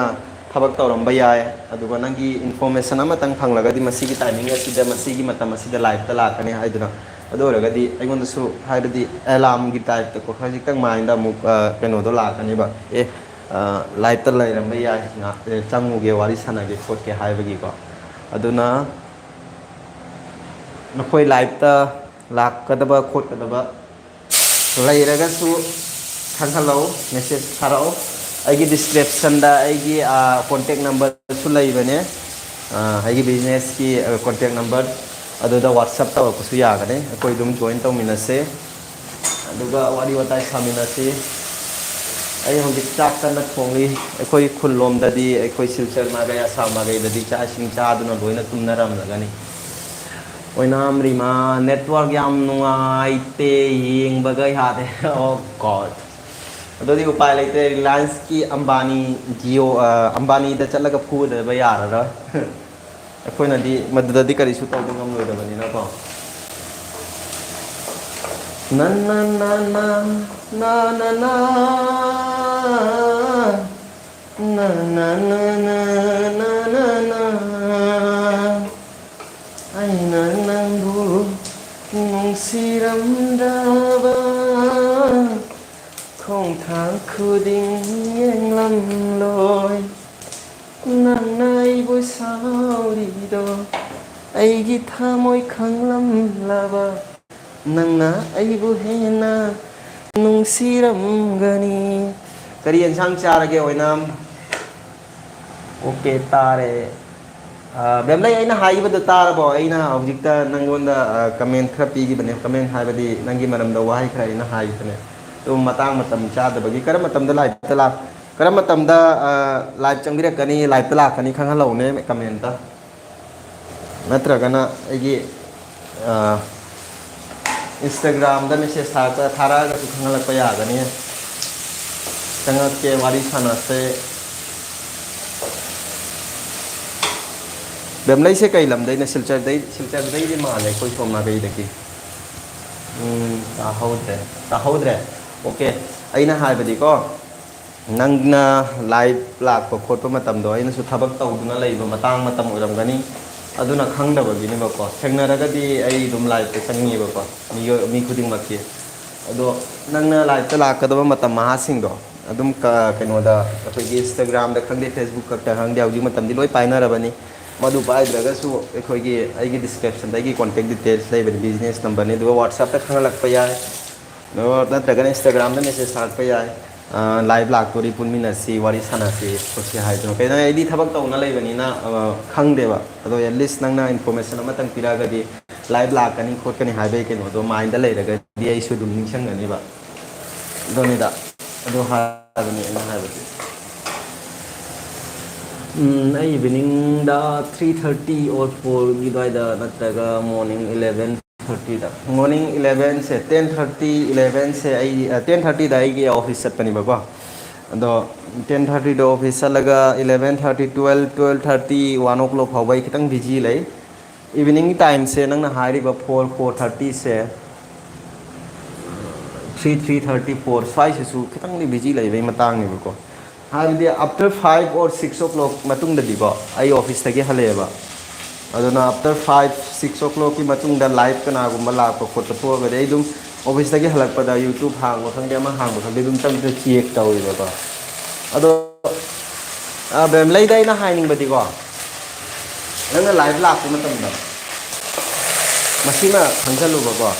ꯊꯕꯛ ꯇꯧꯔꯝꯕ ꯌꯥꯏ, ꯑꯗꯨꯒ ꯅꯪꯒꯤ ꯏꯟꯐꯣꯔꯃꯦꯁꯟ ꯑꯃꯇꯪ ꯐꯪꯂꯒꯗꯤ ꯃꯁꯤꯒꯤ ꯇꯥꯏꯃꯤꯡ ꯑꯁꯤꯗ, ꯃꯁꯤꯒꯤ ꯃꯇꯝ ꯑꯁꯤꯗ ꯂꯥꯏꯚꯇ ꯂꯥꯛꯀꯅꯤ ꯍꯥꯏꯗꯨꯅ꯫ ꯑꯗꯨ ꯑꯣꯏꯔꯒꯗꯤ ꯑꯩꯉꯣꯟꯗꯁꯨ, ꯍꯥꯏꯕꯗꯤ ꯑꯦꯂꯥꯝꯒꯤ ꯇꯥꯏꯞꯇꯀꯣ, ꯈꯖꯤꯛꯇꯪ ꯃꯥꯏꯟꯗ ꯑꯃꯨꯛ, ꯑ, ꯀꯩꯅꯣꯗꯣ ꯂꯥꯛꯀꯅꯤꯕ꯫ ꯑꯦ, ꯑ, ꯂꯥꯏꯚꯇ ꯂꯩꯔꯝꯕ ꯌꯥꯏ, ꯉꯥꯏꯍꯥꯛ, ꯑꯦ, ꯆꯪꯉꯨꯒꯦ, ꯋꯥꯔꯤ ꯁꯥꯟꯅꯒꯦ ꯈꯣꯠꯀꯦ ꯍꯥꯏꯕꯒꯤꯀꯣ꯫ ꯑꯗꯨꯅ ꯅꯈꯣꯏ ꯂꯥꯏꯚꯇ ꯂꯥꯛꯀꯗꯕ ꯈꯣꯠꯀꯗꯕ ꯂꯩꯔꯒꯁꯨ ꯈꯪꯍꯜꯂꯛꯎ, ꯃꯦꯁꯦꯖ ꯊꯥꯔꯛꯎ꯫ ꯑꯩꯒꯤ ꯗꯤꯁꯀ꯭ꯔꯤꯞꯁꯟꯗ ꯑꯩꯒꯤ, ꯑ, ꯀꯣꯟꯇꯦꯛ ꯅꯝꯕꯔꯁꯨ ꯂꯩꯕꯅꯦ꯫ ꯑ, ꯑꯩꯒꯤ ꯕꯤꯖꯤꯅꯦꯁꯀꯤ, ꯑ, ꯀꯣꯟꯇꯦꯛ ꯅꯝꯕꯔ, ꯑꯗꯨꯗ WhatsApp ꯇꯧꯔꯛꯄꯁꯨ ꯌꯥꯒꯅꯤ꯫ ꯑꯩꯈꯣꯏ ꯑꯗꯨꯝ ꯖꯣꯏꯟ ꯇꯧꯃꯤꯟꯅꯁꯦ, ꯑꯗꯨꯒ ꯋꯥꯔꯤ ꯋꯥꯇꯥꯏ ꯁꯥꯃꯤꯟꯅꯁꯤ꯫ ꯑꯩ ꯍꯧꯖꯤꯛ ꯆꯥꯛ ꯀꯟꯅ ꯊꯣꯡꯂꯤ꯫ ꯑꯩꯈꯣꯏ ꯈꯨꯜꯂꯣꯝꯗꯗꯤ, ꯑꯩꯈꯣꯏ ꯁꯤꯜꯆꯔ ꯃꯥꯏꯀꯩ, ꯑꯁꯥꯝ ꯃꯥꯏꯀꯩꯗꯗꯤ ꯆꯥꯛ ꯏꯁꯤꯡ ꯆꯥꯗꯨꯅ ꯂꯣꯏꯅ ꯇꯨꯝꯅꯔꯝꯂꯒꯅꯤ꯫ ꯑꯣꯏꯅꯥꯝ ꯔꯤꯃꯥ, ꯅꯦꯠꯋꯥꯔꯛ ꯌꯥꯝ ꯅꯨꯡꯉꯥꯏꯇꯦ, ꯌꯦꯡꯕꯒ ꯌꯥꯗꯦ꯫ Oh God꯫ ꯑꯗꯨꯗꯤ ꯎꯄꯥꯏ ꯂꯩꯇꯦ, ꯔꯤꯂꯥꯌꯟꯁꯀꯤ ꯑꯝꯕꯥꯅꯤ, ꯖꯤꯑꯣ, ꯑ, ꯑꯝꯕꯥꯅꯤꯗ ꯆꯠꯂꯒ ꯐꯨꯗꯕ ꯌꯥꯔꯔꯣꯏ꯫ ꯑꯩꯈꯣꯏꯅꯗꯤ ꯃꯗꯨꯗꯗꯤ ꯀꯔꯤꯁꯨ ꯇꯧꯕ ꯉꯝꯂꯣꯏꯗꯕꯅꯤꯅꯀꯣ꯫ ꯅꯟꯅ ꯅꯟꯅ ꯅꯅ ꯅꯅ ꯅꯅ ꯅꯅ ꯑꯩꯅ ꯅꯪꯕꯨ ꯅꯨꯡꯁꯤꯔꯝꯗ꯭ꯔꯕ ꯈꯣꯡꯊꯥꯡ ꯈꯨꯗꯤꯡ ꯌꯦꯡꯂꯝꯂꯣꯏ꯫ ꯅꯪꯅ ꯑꯩꯕꯨ ꯁꯥꯎꯔꯤꯗꯣ ꯑꯩꯒꯤ ꯊꯃꯣꯏ ꯈꯪꯂꯝꯂꯕ ꯅꯪꯅ ꯑꯩꯕꯨ ꯍꯦꯟꯅ ꯅꯨꯡꯁꯤꯔꯝꯒꯅꯤ꯫ ꯀꯔꯤ ꯑꯦꯟꯁꯥꯡ ꯆꯥꯔꯒꯦ ꯑꯣꯏꯅꯝ? ꯑꯣꯀꯦ, ꯇꯥꯔꯦ꯫ ꯑ, ꯕꯦꯝꯂꯩ, ꯑꯩꯅ ꯍꯥꯏꯈꯤꯕꯗꯣ ꯇꯥꯔꯕꯣ? ꯑꯩꯅ ꯍꯧꯖꯤꯛꯇ ꯅꯪꯉꯣꯟꯗ, ꯑ, ꯀꯃꯦꯟ ꯈꯔ ꯄꯤꯈꯤꯕꯅꯦ꯫ ꯀꯃꯦꯟ ꯍꯥꯏꯕꯗꯤ ꯅꯪꯒꯤ ꯃꯔꯝꯗ ꯋꯥꯍꯩ ꯈꯔ ꯑꯩꯅ ꯍꯥꯏꯈꯤꯕꯅꯦ꯫ ꯑꯗꯨꯝ ꯃꯇꯥꯡ ꯃꯇꯝ ꯆꯥꯗꯕꯒꯤ ꯀꯔꯝꯕ ꯃꯇꯝꯗ ꯂꯥꯏꯞꯇ ꯂꯥꯛ-, ꯀꯔꯝꯕ ꯃꯇꯝꯗ, ꯑ, ꯂꯥꯏꯞ ꯆꯪꯕꯤꯔꯛꯀꯅꯤ, ꯂꯥꯏꯞꯇ ꯂꯥꯛꯀꯅꯤ ꯈꯪꯍꯜꯂꯛꯎꯅꯦ ꯀꯃꯦꯟꯇ꯫ ꯅꯠꯇ꯭ꯔꯒꯅ ꯑꯩꯒꯤ, ꯑ, Instagram-ꯗ ꯃꯦꯁꯦꯖ ꯊꯥꯔꯛꯄ, ꯊꯥꯔꯛꯑꯒꯁꯨ ꯈꯪꯍꯜꯂꯛꯄ ꯌꯥꯒꯅꯤ꯫ ꯆꯪꯉꯛꯀꯦ, ꯋꯥꯔꯤ ꯁꯥꯟꯅꯁꯦ꯫ ꯕꯦꯝꯂꯩꯁꯦ ꯀꯩ ꯂꯝꯗꯩꯅꯣ? ꯁꯤꯜꯆꯔꯗꯩ, ꯁꯤꯜꯆꯔꯗꯩꯗꯤ ꯃꯥꯜꯂꯦ, ꯑꯩꯈꯣꯏ ꯁꯣꯝ ꯅꯥꯀꯩꯗꯒꯤ꯫ ꯎꯝ, ꯇꯥꯍꯧꯗ꯭ꯔꯦ, ꯇꯥꯍꯧꯗ꯭ꯔꯦ꯫ ꯑꯣꯀꯦ, ꯑꯩꯅ ꯍꯥꯏꯕꯗꯤꯀꯣ, ꯅꯪꯅ ꯂꯥꯏꯞ ꯂꯥꯛꯄ ꯈꯣꯠꯄ ꯃꯇꯝꯗꯣ ꯑꯩꯅꯁꯨ ꯊꯕꯛ ꯇꯧꯗꯨꯅ ꯂꯩꯕ ꯃꯇꯥꯡ ꯃꯇꯝ ꯑꯣꯏꯔꯝꯒꯅꯤ, ꯑꯗꯨꯅ ꯈꯪꯗꯕꯒꯤꯅꯦꯕꯀꯣ꯫ ꯊꯦꯡꯅꯔꯒꯗꯤ ꯑꯩ ꯑꯗꯨꯝ ꯂꯥꯏꯞꯇ ꯆꯪꯉꯦꯕꯀꯣ, ꯃꯤꯑꯣꯏ-, ꯃꯤ ꯈꯨꯗꯤꯡꯃꯛꯀꯤ꯫ ꯑꯗꯣ ꯅꯪꯅ ꯂꯥꯏꯞꯇ ꯂꯥꯛꯀꯗꯕ ꯃꯇꯝ ꯃꯍꯥꯁꯤꯡꯗꯣ ꯑꯗꯨꯝ ꯀ-, ꯀꯩꯅꯣꯗ, ꯑꯩꯈꯣꯏꯒꯤ Instagram-ꯗ ꯈꯪꯗꯦ, Facebook ꯈꯛꯇ ꯈꯪꯗꯦ, ꯍꯧꯖꯤꯛ ꯃꯇꯝꯗꯤ ꯂꯣꯏ ꯄꯥꯏꯅꯔꯕꯅꯤ꯫ ꯃꯗꯨ ꯄꯥꯏꯗ꯭ꯔꯒꯁꯨ ꯑꯩꯈꯣꯏꯒꯤ, ꯑꯩꯒꯤ description-ꯗ ꯑꯩꯒꯤ contact details ꯂꯩꯕꯅꯤ, business number-ꯅꯤ, ꯑꯗꯨꯒ WhatsApp-ꯇ ꯈꯪꯍꯜꯂꯛꯄ ꯌꯥꯏ꯫ ꯑꯗꯣ ꯅꯠꯇ꯭ꯔꯒꯅ Instagram-ꯗ ꯃꯦꯁꯦꯖ ꯊꯥꯔꯛꯄ ꯌꯥꯏ꯫ ꯑ, ꯂꯥꯏꯞ ꯂꯥꯛꯇꯣꯔꯤ, ꯄꯨꯟꯃꯤꯟꯅꯁꯤ, ꯋꯥꯔꯤ ꯁꯥꯟꯅꯁꯤ ꯈꯣꯠꯁꯤ ꯍꯥꯏꯗꯅ꯫ ꯀꯩꯅꯣ, ꯑꯩꯗꯤ ꯊꯕꯛ ꯇꯧꯅ ꯂꯩꯕꯅꯤꯅ, ꯑ, ꯈꯪꯗꯦꯕ꯫ ꯑꯗꯣ at least ꯅꯪꯅ information ꯑꯃꯇꯪ ꯄꯤꯔꯛꯑꯒꯗꯤ, ꯂꯥꯏꯞ ꯂꯥꯛꯀꯅꯤ ꯈꯣꯠꯀꯅꯤ ꯍꯥꯏꯕꯒꯤ ꯀꯩꯅꯣꯗꯣ mind-ꯗ ꯂꯩꯔꯒꯗꯤ ꯑꯩꯁꯨ ꯑꯗꯨꯝ ꯅꯤꯡꯁꯤꯡꯒꯅꯤꯕ꯫ ꯑꯗꯨꯅꯤꯗ, ꯑꯗꯨ ꯍꯥꯏꯕꯅꯤ ꯑꯩꯅ ꯍꯥꯏꯕꯗꯤ꯫ ꯎꯝ, ꯑꯩ evening-ꯗ three thirty or four-ꯒꯤ ꯑꯗꯨꯋꯥꯏꯗ ꯅꯠꯇ꯭ꯔꯒ morning eleven thirty-ꯗ꯫ Morning eleven-ꯁꯦ, ten thirty, eleven-ꯁꯦ ꯑꯩ, ꯑ, ten thirty-ꯗ ꯑꯩꯒꯤ office ꯆꯠꯄꯅꯦꯕꯀꯣ꯫ ꯑꯗꯣ ꯇꯦꯟ ꯊꯥꯔꯇꯤꯗ ꯑꯣꯐꯤꯁ ꯆꯠꯂꯒ eleven thirty, twelve, twelve thirty, one o'clock ꯐꯥꯎꯕ ꯑꯩ ꯈꯤꯇꯪ ꯕꯤꯖꯤ ꯂꯩ꯫ ꯏꯚꯤꯅꯤꯡ ꯇꯥꯏꯝꯁꯦ ꯅꯪꯅ ꯍꯥꯏꯔꯤꯕ ꯐꯣꯔ, ꯐꯣꯔ ꯊꯥꯔꯇꯤꯁꯦ, ꯊ꯭ꯔꯤ, ꯊ꯭ꯔꯤ ꯊꯥꯔꯇꯤ, ꯐꯣꯔ ꯁ꯭ꯋꯥꯏꯁꯤꯁꯨ ꯈꯤꯇꯪꯗꯤ ꯕꯤꯖꯤ ꯂꯩꯕꯩ ꯃꯇꯥꯡꯅꯦꯕꯀꯣ꯫ ꯍꯥꯏꯕꯗꯤ after five or six o'clock ꯃꯇꯨꯡꯗꯗꯤꯀꯣ, ꯑꯩ ꯑꯣꯐꯤꯁꯇꯒꯤ ꯍꯜꯂꯛꯑꯦꯕ꯫ ꯑꯗꯨꯅ after five, six o'clockꯀꯤ ꯃꯇꯨꯡꯗ ꯂꯥꯏꯚ ꯀꯅꯥꯒꯨꯝꯕ ꯂꯥꯛꯄ ꯈꯣꯠꯄ ꯊꯣꯛꯑꯒꯗꯤ, ꯑꯩ ꯑꯗꯨꯝ ꯑꯣꯐꯤꯁꯇꯒꯤ ꯍꯜꯂꯛꯄꯗ YouTube ꯍꯥꯡꯕ ꯈꯪꯗꯦ, ꯑꯃ ꯍꯥꯡꯕ ꯈꯪꯗꯦ, ꯑꯗꯨꯝ ꯆꯪꯗ ꯆꯦꯛ ꯇꯧꯋꯦꯕꯀꯣ꯫ ꯑꯗꯣ, ꯑ, ꯕꯦꯝ, ꯂꯩꯗ ꯑꯩꯅ ꯍꯥꯏꯅꯤꯡꯕꯗꯤꯀꯣ, ꯅꯪꯅ ꯂꯥꯏꯚ ꯂꯥꯛꯄ ꯃꯇꯝꯗ ꯃꯁꯤꯃ ꯈꯪꯖꯜꯂꯨꯕꯀꯣ,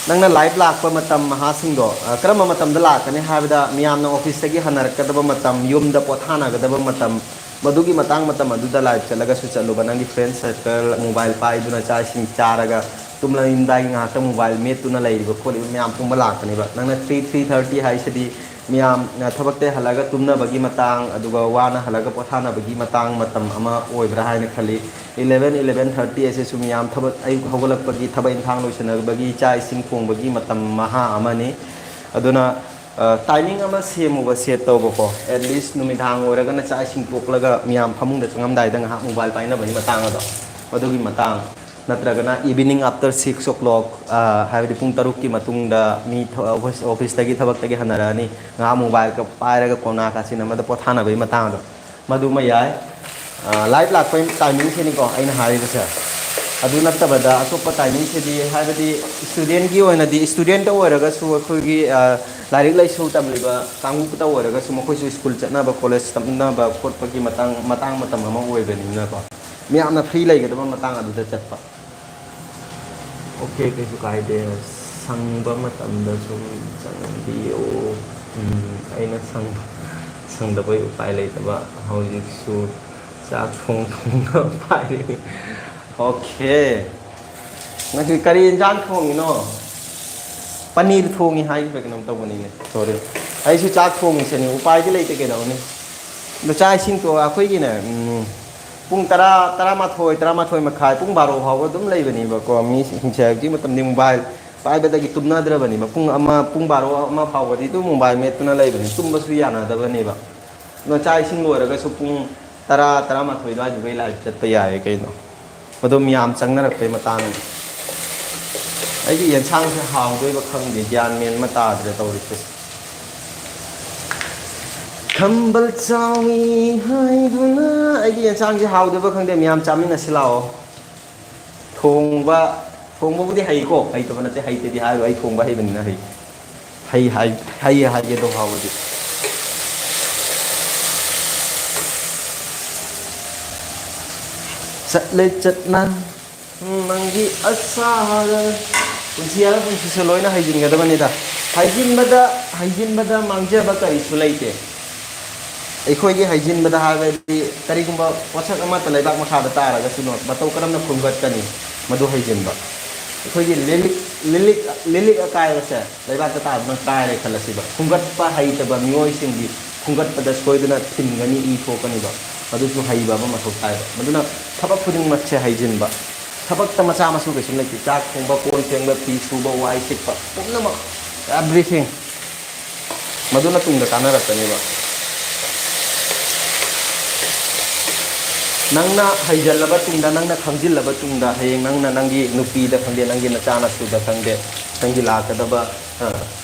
ꯅꯪꯅ ꯂꯥꯏꯚ ꯂꯥꯛꯄ ꯃꯇꯝ ꯃꯍꯥꯁꯤꯡꯗꯣ, ꯑ, ꯀꯔꯝꯕ ꯃꯇꯝꯗ ꯂꯥꯛꯀꯅꯤ ꯍꯥꯏꯕꯗ, ꯃꯤꯌꯥꯝꯅ ꯑꯣꯐꯤꯁꯇꯒꯤ ꯍꯟꯅꯔꯛꯀꯗꯕ ꯃꯇꯝ, ꯌꯨꯝꯗ ꯄꯣꯊꯥꯅꯒꯗꯕ ꯃꯇꯝ, ꯃꯗꯨꯒꯤ ꯃꯇꯥꯡ ꯃꯇꯝ ꯑꯗꯨꯗ ꯂꯥꯏꯚ ꯆꯠꯂꯒꯁꯨ ꯆꯠꯂꯨꯕ, ꯅꯪꯒꯤ ꯐ꯭ꯔꯦꯟ ꯁꯔꯀꯜ, ꯃꯣꯕꯥꯏꯜ ꯄꯥꯏꯗꯨꯅ ꯆꯥꯛ ꯏꯁꯤꯡ ꯆꯥꯔꯒ ꯇꯨꯝꯂꯝꯗꯥꯏꯒꯤ ꯉꯥꯏꯍꯥꯛꯇ ꯃꯣꯕꯥꯏꯜ ꯃꯦꯠꯇꯨꯅ ꯂꯩꯔꯤꯕ ꯈꯣꯠꯂꯤꯕ ꯃꯌꯥꯝ ꯄꯨꯝꯕ ꯂꯥꯛꯀꯅꯦꯕ꯫ ꯅꯪꯅ ꯊ꯭ꯔꯤ, ꯊ꯭ꯔꯤ ꯊꯥꯔꯇꯤ ꯍꯥꯏꯁꯤꯗꯤ ꯃꯤꯌꯥꯝ, ꯑ, ꯊꯕꯛꯇ ꯍꯜꯂꯛꯑꯒ ꯇꯨꯝꯅꯕꯒꯤ ꯃꯇꯥꯡ, ꯑꯗꯨꯒ ꯋꯥꯅ ꯍꯜꯂꯒ ꯄꯣꯊꯥꯅꯕꯒꯤ ꯃꯇꯥꯡ ꯃꯇꯝ ꯑꯃ ꯑꯣꯏꯕ꯭ꯔꯥ ꯍꯥꯏꯅ ꯈꯜꯂꯤ꯫ ꯏꯂꯦꯚꯦꯟ, ꯏꯂꯦꯚꯦꯟ ꯊꯥꯔꯇꯤ ꯑꯁꯤꯁꯨ ꯃꯤꯌꯥꯝ ꯊꯕꯛ, ꯑꯌꯨꯛ ꯍꯧꯒꯠꯂꯛꯄꯒꯤ ꯊꯕꯛ ꯏꯪꯈꯥꯡ ꯂꯣꯏꯁꯤꯟꯅꯕꯒꯤ, ꯆꯥꯛ ꯏꯁꯤꯡ ꯊꯣꯡꯕꯒꯤ ꯃꯇꯝ ꯃꯍꯥ ꯑꯃꯅꯤ꯫ ꯑꯗꯨꯅ, ꯑ, ꯇꯥꯏꯃꯤꯡ ꯑꯃ ꯁꯦꯝꯃꯨꯕ, ꯁꯦꯠ ꯇꯧꯕꯀꯣ꯫ At least ꯅꯨꯃꯤꯗꯥꯡ ꯑꯣꯏꯔꯒꯅ ꯆꯥꯛ ꯏꯁꯤꯡ ꯇꯣꯛꯂꯒ ꯃꯤꯌꯥꯝ ꯐꯃꯨꯡꯗ ꯆꯪꯉꯝꯗꯥꯏꯗ ꯉꯥꯏꯍꯥꯛ ꯃꯣꯕꯥꯏꯜ ꯄꯥꯏꯅꯕꯒꯤ ꯃꯇꯥꯡ ꯑꯗꯣ, ꯃꯗꯨꯒꯤ ꯃꯇꯥꯡ, ꯅꯠꯇ꯭ꯔꯒꯅ evening after six o'clock, ꯑ, ꯍꯥꯏꯕꯗꯤ ꯄꯨꯡ ꯇꯔꯨꯛꯀꯤ ꯃꯇꯨꯡꯗ ꯃꯤ ꯊ-, ꯑꯣꯐꯤꯁ, ꯑꯣꯐꯤꯁꯇꯒꯤ, ꯊꯕꯛꯇꯒꯤ ꯍꯟꯅꯔꯛꯑꯅꯤ, ꯉꯥꯏꯍꯥꯛ ꯃꯣꯕꯥꯏꯜꯒ ꯄꯥꯏꯔꯒ ꯀꯣꯅꯥ ꯀꯥꯆꯤꯟ ꯑꯃꯗ ꯄꯣꯊꯥꯅꯕꯒꯤ ꯃꯇꯥꯡꯗꯣ, ꯃꯗꯨꯃ ꯌꯥꯏ꯫ ꯑ, ꯂꯥꯏꯚ ꯂꯥꯛꯄꯒꯤ ꯇꯥꯏꯃꯤꯡꯁꯤꯅꯤꯀꯣ ꯑꯩꯅ ꯍꯥꯏꯔꯤꯕꯁꯦ꯫ ꯑꯗꯨ ꯅꯠꯇꯕꯗ ꯑꯇꯣꯞꯄ ꯇꯥꯏꯃꯤꯡꯁꯤꯗꯤ, ꯍꯥꯏꯕꯗꯤ ꯏꯁꯇꯨꯗꯦꯟꯒꯤ ꯑꯣꯏꯅꯗꯤ, ꯏꯁꯇꯨꯗꯦꯟꯇ ꯑꯣꯏꯔꯒꯁꯨ ꯑꯩꯈꯣꯏꯒꯤ, ꯑ, ꯂꯥꯏꯔꯤꯛ ꯂꯥꯏꯁꯨ ꯇꯝꯂꯤꯕ ꯀꯥꯡꯕꯨꯇ ꯑꯣꯏꯔꯒꯁꯨ, ꯃꯈꯣꯏꯁꯨ ꯁ꯭ꯀꯨꯜ ꯆꯠꯅꯕ, ꯀꯣꯂꯦꯖ ꯇꯝꯅꯕ ꯈꯣꯠꯄꯒꯤ ꯃꯇꯥꯡ, ꯃꯇꯥꯡ ꯃꯇꯝ ꯑꯃ ꯑꯣꯏꯕꯅꯤꯅꯀꯣ, ꯃꯤꯌꯥꯝꯅ ꯐ꯭ꯔꯤ ꯂꯩꯒꯗꯕ ꯃꯇꯥꯡ ꯑꯗꯨꯗ ꯆꯠꯄ꯫ ꯑꯣꯀꯦ, ꯀꯩꯁꯨ ꯀꯥꯏꯗꯦ꯫ ꯁꯪꯕ ꯃꯇꯝꯗ ꯁꯨꯝ ꯆꯪꯕꯤꯌꯨ꯫ ꯎꯝ, ꯑꯩꯅ ꯁꯪ-, ꯁꯪꯗꯕꯩ ꯎꯄꯥꯏ ꯂꯩꯇꯕ꯫ ꯍꯧꯖꯤꯛꯁꯨ ꯆꯥꯛ ꯊꯣꯡ ꯊꯣꯡꯅ ꯄꯥꯏꯔꯤ꯫ ꯑꯣꯀꯦ꯫ ꯉꯁꯤ ꯀꯔꯤ ꯌꯦꯟꯖꯥꯡ ꯊꯣꯡꯉꯤꯅꯣ? ꯄꯅꯤꯔ ꯊꯣꯡꯉꯤ ꯍꯥꯏꯈꯤꯕ ꯀꯩꯅꯣꯝ ꯇꯧꯕꯅꯤꯅꯦ꯫ ꯁꯣꯔꯤ꯫ ꯑꯩꯁꯨ ꯆꯥꯛ ꯊꯣꯡꯉꯤꯁꯤꯅꯤ꯫ ꯎꯄꯥꯏꯗꯤ ꯂꯩꯇꯦ, ꯀꯩꯗꯧꯅꯤ? ꯑꯗꯣ ꯆꯥꯛ ꯏꯁꯤꯡ ꯇꯣ-, ꯑꯩꯈꯣꯏꯒꯤꯅꯦ, ꯎꯝ, ꯄꯨꯡ ꯇꯔꯥ, ꯇꯔꯥꯃꯥꯊꯣꯏ, ꯇꯔꯥꯃꯥꯊꯣꯏ ꯃꯈꯥꯏ, ꯄꯨꯡ ꯕꯥꯔꯣ ꯐꯥꯎꯕ ꯑꯗꯨꯝ ꯂꯩꯕꯅꯦꯕꯀꯣ꯫ ꯃꯤꯁꯤꯡꯁꯦ ꯍꯧꯖꯤꯛ ꯃꯇꯝꯗꯤ ꯃꯣꯕꯥꯏꯜ ꯄꯥꯏꯕꯗꯒꯤ ꯇꯨꯝꯅꯗ꯭ꯔꯕꯅꯦꯕ꯫ ꯄꯨꯡ ꯑꯃ, ꯄꯨꯡ ꯕꯥꯔꯣ, ꯑꯃ ꯐꯥꯎꯕꯗꯤ ꯑꯗꯨꯝ ꯃꯣꯕꯥꯏꯜ ꯃꯦꯠꯇꯨꯅ ꯂꯩꯕꯅꯤ꯫ ꯇꯨꯝꯕꯁꯨ ꯌꯥꯅꯗꯕꯅꯦꯕ꯫ ꯑꯗꯣ ꯆꯥꯛ ꯏꯁꯤꯡ ꯂꯣꯏꯔꯒꯁꯨ ꯄꯨꯡ ꯇꯔꯥ, ꯇꯔꯥꯃꯥꯊꯣꯏ ꯑꯗꯨꯋꯥꯏꯗꯨꯒ ꯂꯥꯏꯞ ꯆꯠꯄ ꯌꯥꯏꯌꯦ ꯀꯩꯅꯣ꯫ ꯑꯗꯨꯝ ꯌꯥꯝ ꯆꯪꯅꯔꯛꯄꯩ ꯃꯇꯥꯡ꯫ ꯑꯩꯒꯤ ꯌꯦꯟꯁꯥꯡꯁꯦ ꯍꯥꯎꯗꯣꯏꯕ ꯈꯪꯗꯦ, ꯒ꯭ꯌꯥꯟ ꯃꯦꯟ ꯑꯃ ꯇꯥꯗ꯭ꯔꯦ ꯇꯧꯔꯤꯁꯦ꯫ ꯈꯝꯕꯜ ꯆꯥꯎꯏ ꯍꯥꯏꯗꯨꯅ꯫ ꯑꯩꯒꯤ ꯌꯦꯟꯁꯥꯡꯁꯦ ꯍꯥꯎꯗꯣꯏꯕ ꯈꯪꯗꯦ, ꯃꯌꯥꯝ ꯆꯥꯃꯤꯟꯅꯁꯤ ꯂꯥꯛꯑꯣ꯫ ꯊꯣꯡꯕ, ꯊꯣꯡꯕꯕꯨꯗꯤ ꯍꯩꯀꯣ, ꯍꯩꯇꯕ ꯅꯠꯇꯦ, ꯍꯩꯇꯦꯗꯤ ꯍꯥꯏꯔꯣꯏ, ꯑꯩ ꯊꯣꯡꯕ ꯍꯩꯕꯅꯤꯅ ꯍꯩ꯫ ꯍꯩ ꯍꯥꯏ-, ꯍꯩ ꯍꯥꯏꯒꯦ ꯑꯗꯨꯝ ꯍꯥꯎꯕꯗꯤ꯫ ꯆꯠꯂꯦ ꯆꯠꯅ, ꯎꯝ, ꯅꯪꯒꯤ ꯑꯁꯥꯗ꯫ ꯄꯨꯟꯁꯤ ꯍꯥꯏꯕ ꯄꯨꯟꯁꯤꯁꯦ ꯂꯣꯏꯅ ꯍꯩꯖꯤꯟꯒꯗꯕꯅꯤꯗ꯫ ꯍꯩꯖꯤꯟꯕꯗ, ꯍꯩꯖꯤꯟꯕꯗ ꯃꯥꯡꯖꯕ ꯀꯔꯤꯁꯨ ꯂꯩꯇꯦ꯫ ꯑꯩꯈꯣꯏꯒꯤ ꯍꯩꯖꯤꯟꯕꯗ ꯍꯥꯏꯕꯗꯤ ꯀꯔꯤꯒꯨꯝꯕ ꯄꯣꯠꯁꯛ ꯑꯃꯠꯇ ꯂꯩꯕꯥꯛ ꯃꯈꯥꯗ ꯇꯥꯔꯒꯁꯨ ꯃꯇꯧ ꯀꯔꯝꯅ ꯈꯨꯝꯒꯠꯀꯅꯤ, ꯃꯗꯨ ꯍꯩꯖꯤꯟꯕ꯫ ꯑꯩꯈꯣꯏꯒꯤ ꯂꯤꯂꯤꯛ, ꯂꯤꯂꯤꯛ, ꯂꯤꯂꯤꯛ ꯑꯀꯥꯏꯕꯁꯦ ꯂꯩꯕꯥꯛꯇ ꯇꯥꯗꯨꯅ ꯀꯥꯏꯔꯦ ꯈꯜꯂꯁꯤꯕ꯫ ꯈꯨꯝꯒꯠꯄ ꯍꯩꯇꯕ ꯃꯤꯑꯣꯏꯁꯤꯡꯗꯤ ꯈꯨꯝꯒꯠꯄꯗ ꯁꯣꯏꯗꯅ ꯊꯤꯟꯒꯅꯤ, ꯏ ꯊꯣꯛꯀꯅꯤꯕ꯫ ꯑꯗꯨꯁꯨ ꯍꯩꯕ ꯑꯃ ꯃꯊꯧ ꯇꯥꯏꯕ꯫ ꯃꯗꯨꯅ ꯊꯕꯛ ꯈꯨꯗꯤꯡꯃꯛꯁꯦ ꯍꯩꯖꯤꯟꯕ꯫ ꯊꯕꯛꯇ ꯃꯆꯥ ꯃꯁꯨ ꯀꯩꯁꯨ ꯂꯩꯇꯦ꯫ ꯆꯥꯛ ꯊꯣꯡꯕ, ꯀꯣꯟ ꯐꯦꯡꯕ, ꯐꯤ ꯁꯨꯕ, ꯋꯥꯏ ꯁꯤꯠꯄ, ꯄꯨꯝꯅꯃꯛ, everything꯫ ꯃꯗꯨꯅ ꯇꯨꯡꯗ ꯀꯥꯟꯅꯔꯛꯀꯅꯦꯕ꯫ ꯅꯪꯅ ꯍꯩꯖꯜꯂꯕ ꯇꯨꯡꯗ, ꯅꯪꯅ ꯈꯪꯖꯤꯜꯂꯕ ꯇꯨꯡꯗ, ꯍꯌꯦꯡ ꯅꯪꯅ ꯅꯪꯒꯤ ꯅꯨꯄꯤꯗ ꯈꯪꯗꯦ, ꯅꯪꯒꯤ ꯅꯆꯥꯅꯁꯨꯗ ꯈꯪꯗꯦ, ꯅꯪꯒꯤ ꯂꯥꯛꯀꯗꯕ, ꯑ,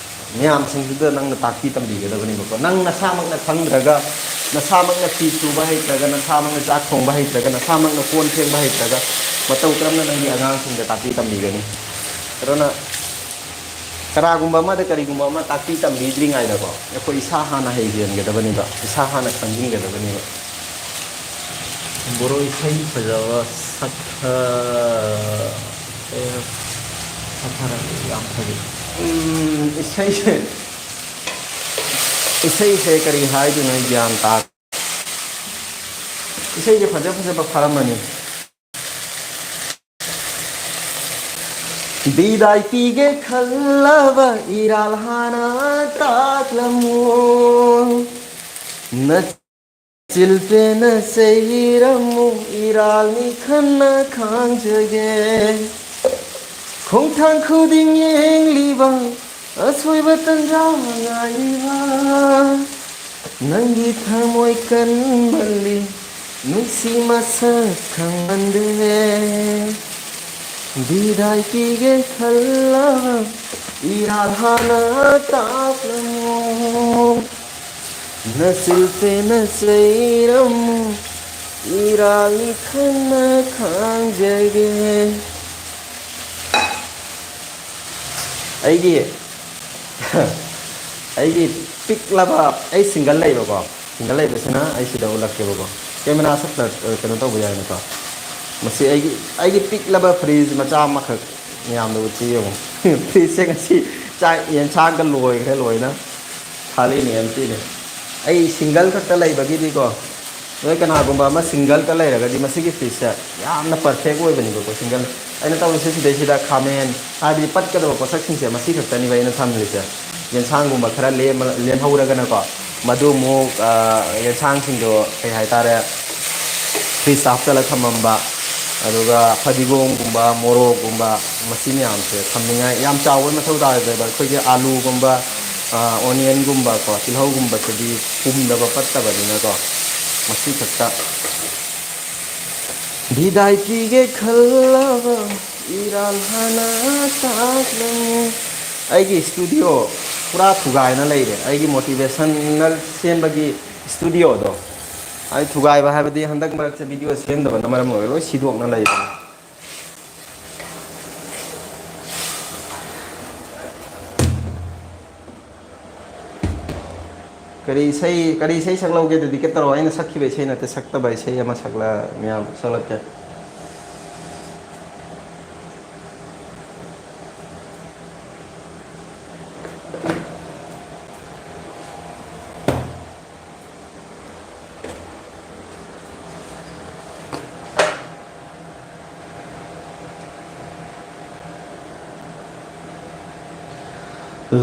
ꯃꯌꯥꯝꯁꯤꯡꯗꯨꯗ ꯅꯪꯅ ꯇꯥꯛꯄꯤ ꯇꯝꯕꯤꯒꯗꯕꯅꯦꯕꯀꯣ꯫ ꯅꯪ ꯅꯁꯥꯃꯛꯅ ꯈꯪꯗ꯭ꯔꯒ, ꯅꯁꯥꯃꯛꯅ ꯐꯤ ꯁꯨꯕ ꯍꯩꯇ꯭ꯔꯒ, ꯅꯁꯥꯃꯛꯅ ꯆꯥꯛ ꯊꯣꯡꯕ ꯍꯩꯇ꯭ꯔꯒ, ꯅꯁꯥꯃꯛꯅ ꯀꯣꯟ ꯐꯦꯡꯕ ꯍꯩꯇ꯭ꯔꯒ, ꯃꯇꯧ ꯀꯔꯝꯅ ꯅꯪꯒꯤ ꯑꯉꯥꯡꯁꯤꯡꯗ ꯇꯥꯛꯄꯤ ꯇꯝꯕꯤꯒꯅꯤ? ꯑꯗꯨꯅ ꯀꯅꯥꯒꯨꯝꯕ ꯑꯃꯗ ꯀꯔꯤꯒꯨꯝꯕ ꯑꯃ ꯇꯥꯛꯄꯤ ꯇꯝꯕꯤꯗ꯭ꯔꯤꯉꯩꯗꯀꯣ, ꯑꯩꯈꯣꯏ ꯏꯁꯥ ꯍꯥꯟꯅ ꯍꯩꯖꯤꯟꯒꯗꯕꯅꯦꯕ, ꯏꯁꯥ ꯍꯥꯟꯅ ꯈꯪꯖꯤꯟꯒꯗꯕꯅꯦꯕ꯫ ꯕꯣꯔꯣ, ꯏꯁꯩ ꯐꯖꯕ ꯁꯛꯊ-, ꯀꯩ ꯍꯥꯏ-, ꯁꯛꯊꯔꯛꯄ ꯌꯥꯝ ꯐꯖꯩ꯫ ꯎꯝ, ꯏꯁꯩꯁꯦ, ꯏꯁꯩꯁꯦ ꯀꯔꯤ ꯍꯥꯏꯗꯣꯏꯅꯣ ꯑꯩ ꯒ꯭ꯌꯥꯟ ꯇꯥꯗꯦ꯫ ꯏꯁꯩꯁꯦ ꯐꯖ ꯐꯖꯕ ꯐꯥꯔꯝꯃꯅꯤ꯫ ꯕꯤꯗꯥꯏ ꯄꯤꯒꯦ ꯈꯜꯂꯕ ꯏꯔꯥꯜ ꯍꯥꯟꯅ ꯇꯥꯛꯂꯝꯃꯨ꯫ ꯅꯆꯤꯜꯄꯦꯟꯅ ꯆꯩꯔꯝꯃꯨ, ꯏꯔꯥꯜꯅꯤ ꯈꯟꯅ ꯈꯥꯡꯖꯒꯦ꯫ ꯈꯣꯡꯊꯥꯡ ꯈꯨꯗꯤꯡ ꯌꯦꯡꯂꯤꯕ, ꯑꯁꯣꯏꯕ ꯇꯟꯖꯥ ꯉꯥꯏꯔꯤꯕ, ꯅꯪꯒꯤ ꯊꯃꯣꯏ ꯀꯟꯃꯜꯂꯤ, ꯅꯨꯡꯁꯤ ꯃꯁꯛ ꯈꯪꯃꯟꯗꯦ꯫ ꯕꯤꯗꯥꯏ ꯄꯤꯒꯦ ꯈꯜꯂꯕ ꯏꯔꯥꯜ ꯍꯥꯟꯅ ꯇꯥꯛꯂꯝꯃꯨ꯫ ꯅꯆꯤꯜ ꯄꯦꯟꯅ ꯆꯩꯔꯝꯃꯨ, ꯏꯔꯥꯜꯅꯤ ꯈꯪꯅ ꯈꯥꯡꯖꯒꯦ꯫ ꯑꯩꯒꯤ ꯑꯩꯒꯤ ꯄꯤꯛꯂꯕ, ꯑꯩ ꯁꯤꯡꯒꯜ ꯂꯩꯕꯀꯣ, ꯁꯤꯡꯒꯜ ꯂꯩꯕꯁꯤꯅ ꯑꯩ ꯁꯤꯗ ꯎꯠꯂꯛꯀꯦꯕꯀꯣ꯫ ꯀꯦꯃꯦꯔꯥ ꯁꯛꯇ ꯀꯩꯅꯣ ꯇꯧꯕ ꯌꯥꯏꯅꯀꯣ꯫ ꯃꯁꯤ ꯑꯩꯒꯤ ꯑꯩꯒꯤ ꯄꯤꯛꯂꯕ ꯐ꯭ꯔꯤꯖ ꯃꯆꯥ ꯑꯃꯈꯛ ꯃꯌꯥꯝꯗ ꯎꯠꯄꯤꯌꯨ꯫ ꯐ꯭ꯔꯤꯖꯁꯦ ꯉꯁꯤ ꯆꯥꯛ ꯌꯦꯟꯁꯥꯡꯒ ꯂꯣꯏꯈ꯭ꯔꯦ ꯂꯣꯏꯅ꯫ ꯈꯥꯂꯤꯅꯤ, ꯑꯦꯝꯇꯤꯅꯤ꯫ ꯑꯩ ꯁꯤꯡꯒꯜ ꯈꯛꯇ ꯂꯩꯕꯒꯤꯗꯤꯀꯣ, ꯅꯣꯏ ꯀꯅꯥꯒꯨꯝꯕ ꯑꯃ ꯁꯤꯡꯒꯜꯗ ꯂꯩꯔꯒꯗꯤ ꯃꯁꯤꯒꯤ ꯐ꯭ꯔꯤꯖꯁꯦ ꯌꯥꯝꯅ ꯄꯔꯐꯦꯛ ꯑꯣꯏꯕꯅꯤꯕꯀꯣ꯫ ꯁꯤꯡꯒꯜ ꯑꯩꯅ ꯇꯧꯔꯤꯁꯦ ꯁꯤꯗꯩꯁꯤꯗ ꯈꯥꯃꯦꯟ, ꯍꯥꯏꯕꯗꯤ ꯄꯠꯀꯗꯕ ꯄꯣꯠꯁꯛꯁꯤꯡꯁꯦ ꯃꯁꯤ ꯈꯛꯇꯅꯤꯕ ꯑꯩꯅ ꯊꯝꯂꯤꯁꯦ꯫ ꯌꯦꯟꯁꯥꯡꯒꯨꯝꯕ ꯈꯔ ꯂꯦꯝꯃ-, ꯂꯦꯝꯍꯧꯔꯒꯅꯀꯣ, ꯃꯗꯨ ꯑꯃꯨꯛ, ꯑ, ꯌꯦꯟꯁꯥꯡꯁꯤꯡꯗꯣ ꯀꯩ ꯍꯥꯏꯇꯥꯔꯦ, ꯐ꯭ꯔꯤꯖꯇ ꯍꯥꯞꯆꯤꯜꯂꯒ ꯊꯝꯃꯝꯕ, ꯑꯗꯨꯒ ꯐꯗꯤꯒꯣꯝꯒꯨꯝꯕ, ꯃꯣꯔꯣꯛꯒꯨꯝꯕ, ꯃꯁꯤ ꯃꯌꯥꯝꯁꯦ ꯊꯝꯅꯤꯡꯉꯥꯏ ꯌꯥꯝ ꯆꯥꯎꯕ ꯃꯊꯧ ꯇꯥꯔꯣꯏꯗꯕ꯫ ꯑꯩꯈꯣꯏꯒꯤ ꯑꯥꯂꯨꯒꯨꯝꯕ, ꯑ, ꯑꯣꯅꯤꯌꯟꯒꯨꯝꯕ ꯀꯣ, ꯇꯤꯜꯍꯧꯒꯨꯝꯕꯁꯤꯗꯤ ꯄꯨꯝꯗꯕ ꯄꯠꯇꯕꯅꯤꯅꯀꯣ, ꯃꯁꯤ ꯈꯛꯇ꯫ ꯕꯤꯗꯥꯏ ꯄꯤꯒꯦ ꯈꯜꯂꯕ ꯏꯔꯥꯜ ꯍꯥꯟꯅ ꯇꯥꯛꯂꯝꯃꯨ꯫ ꯑꯩꯒꯤ ꯁ꯭ꯇꯨꯗꯤꯑꯣ ꯄꯨꯔꯥ ꯊꯨꯒꯥꯏꯅ ꯂꯩꯔꯦ꯫ ꯑꯩꯒꯤ ꯃꯣꯇꯤꯚꯦꯁꯟꯅꯦꯜ ꯁꯦꯝꯕꯒꯤ ꯁ꯭ꯇꯨꯗꯤꯑꯣꯗꯣ꯫ ꯑꯩ ꯊꯨꯒꯥꯏꯕ ꯍꯥꯏꯕꯗꯤ ꯍꯟꯗꯛ ꯃꯔꯛꯁꯦ ꯚꯤꯗꯤꯑꯣ ꯁꯦꯝꯗꯕꯅ ꯃꯔꯝ ꯑꯣꯏꯔꯒ ꯂꯣꯏ ꯁꯤꯗꯣꯛꯅ ꯂꯩꯔꯦ꯫ ꯀꯔꯤ ꯏꯁꯩ, ꯀꯔꯤ ꯏꯁꯩ ꯁꯛꯂꯛꯎꯒꯦ? ꯗꯦꯗꯤꯀꯦꯠ ꯇꯧꯔꯛꯑꯣ꯫ ꯑꯩꯅ ꯁꯛꯈꯤꯕ ꯏꯁꯩ ꯅꯠꯇꯦ, ꯁꯛꯇꯕ ꯏꯁꯩ ꯑꯃ ꯁꯛꯂ-, ꯃꯌꯥꯝ ꯁꯛꯂꯛꯀꯦ꯫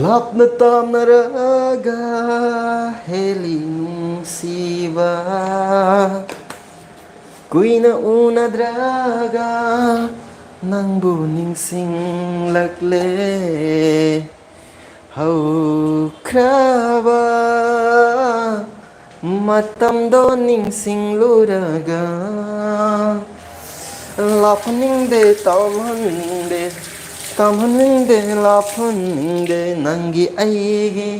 ꯂꯥꯞꯅ ꯇꯥꯝꯅꯔꯒ ꯍꯦꯜꯂꯤ ꯅꯨꯡꯁꯤꯕ, ꯀꯨꯏꯅ ꯎꯅꯗ꯭ꯔꯒ ꯅꯪꯕꯨ ꯅꯤꯡꯁꯤꯡꯂꯛꯂꯦ꯫ ꯍꯧꯈ꯭ꯔꯕ ꯃꯇꯝꯗꯣ ꯅꯤꯡꯁꯤꯡꯂꯨꯔꯒ, ꯂꯥꯞꯍꯟꯅꯤꯡꯗꯦ, ꯇꯝꯍꯟꯅꯤꯡꯗꯦ, ꯇꯝꯍꯟꯅꯤꯡꯗꯦ, ꯂꯥꯞꯍꯟꯅꯤꯡꯗꯦ ꯅꯪꯒꯤ ꯑꯩꯒꯤ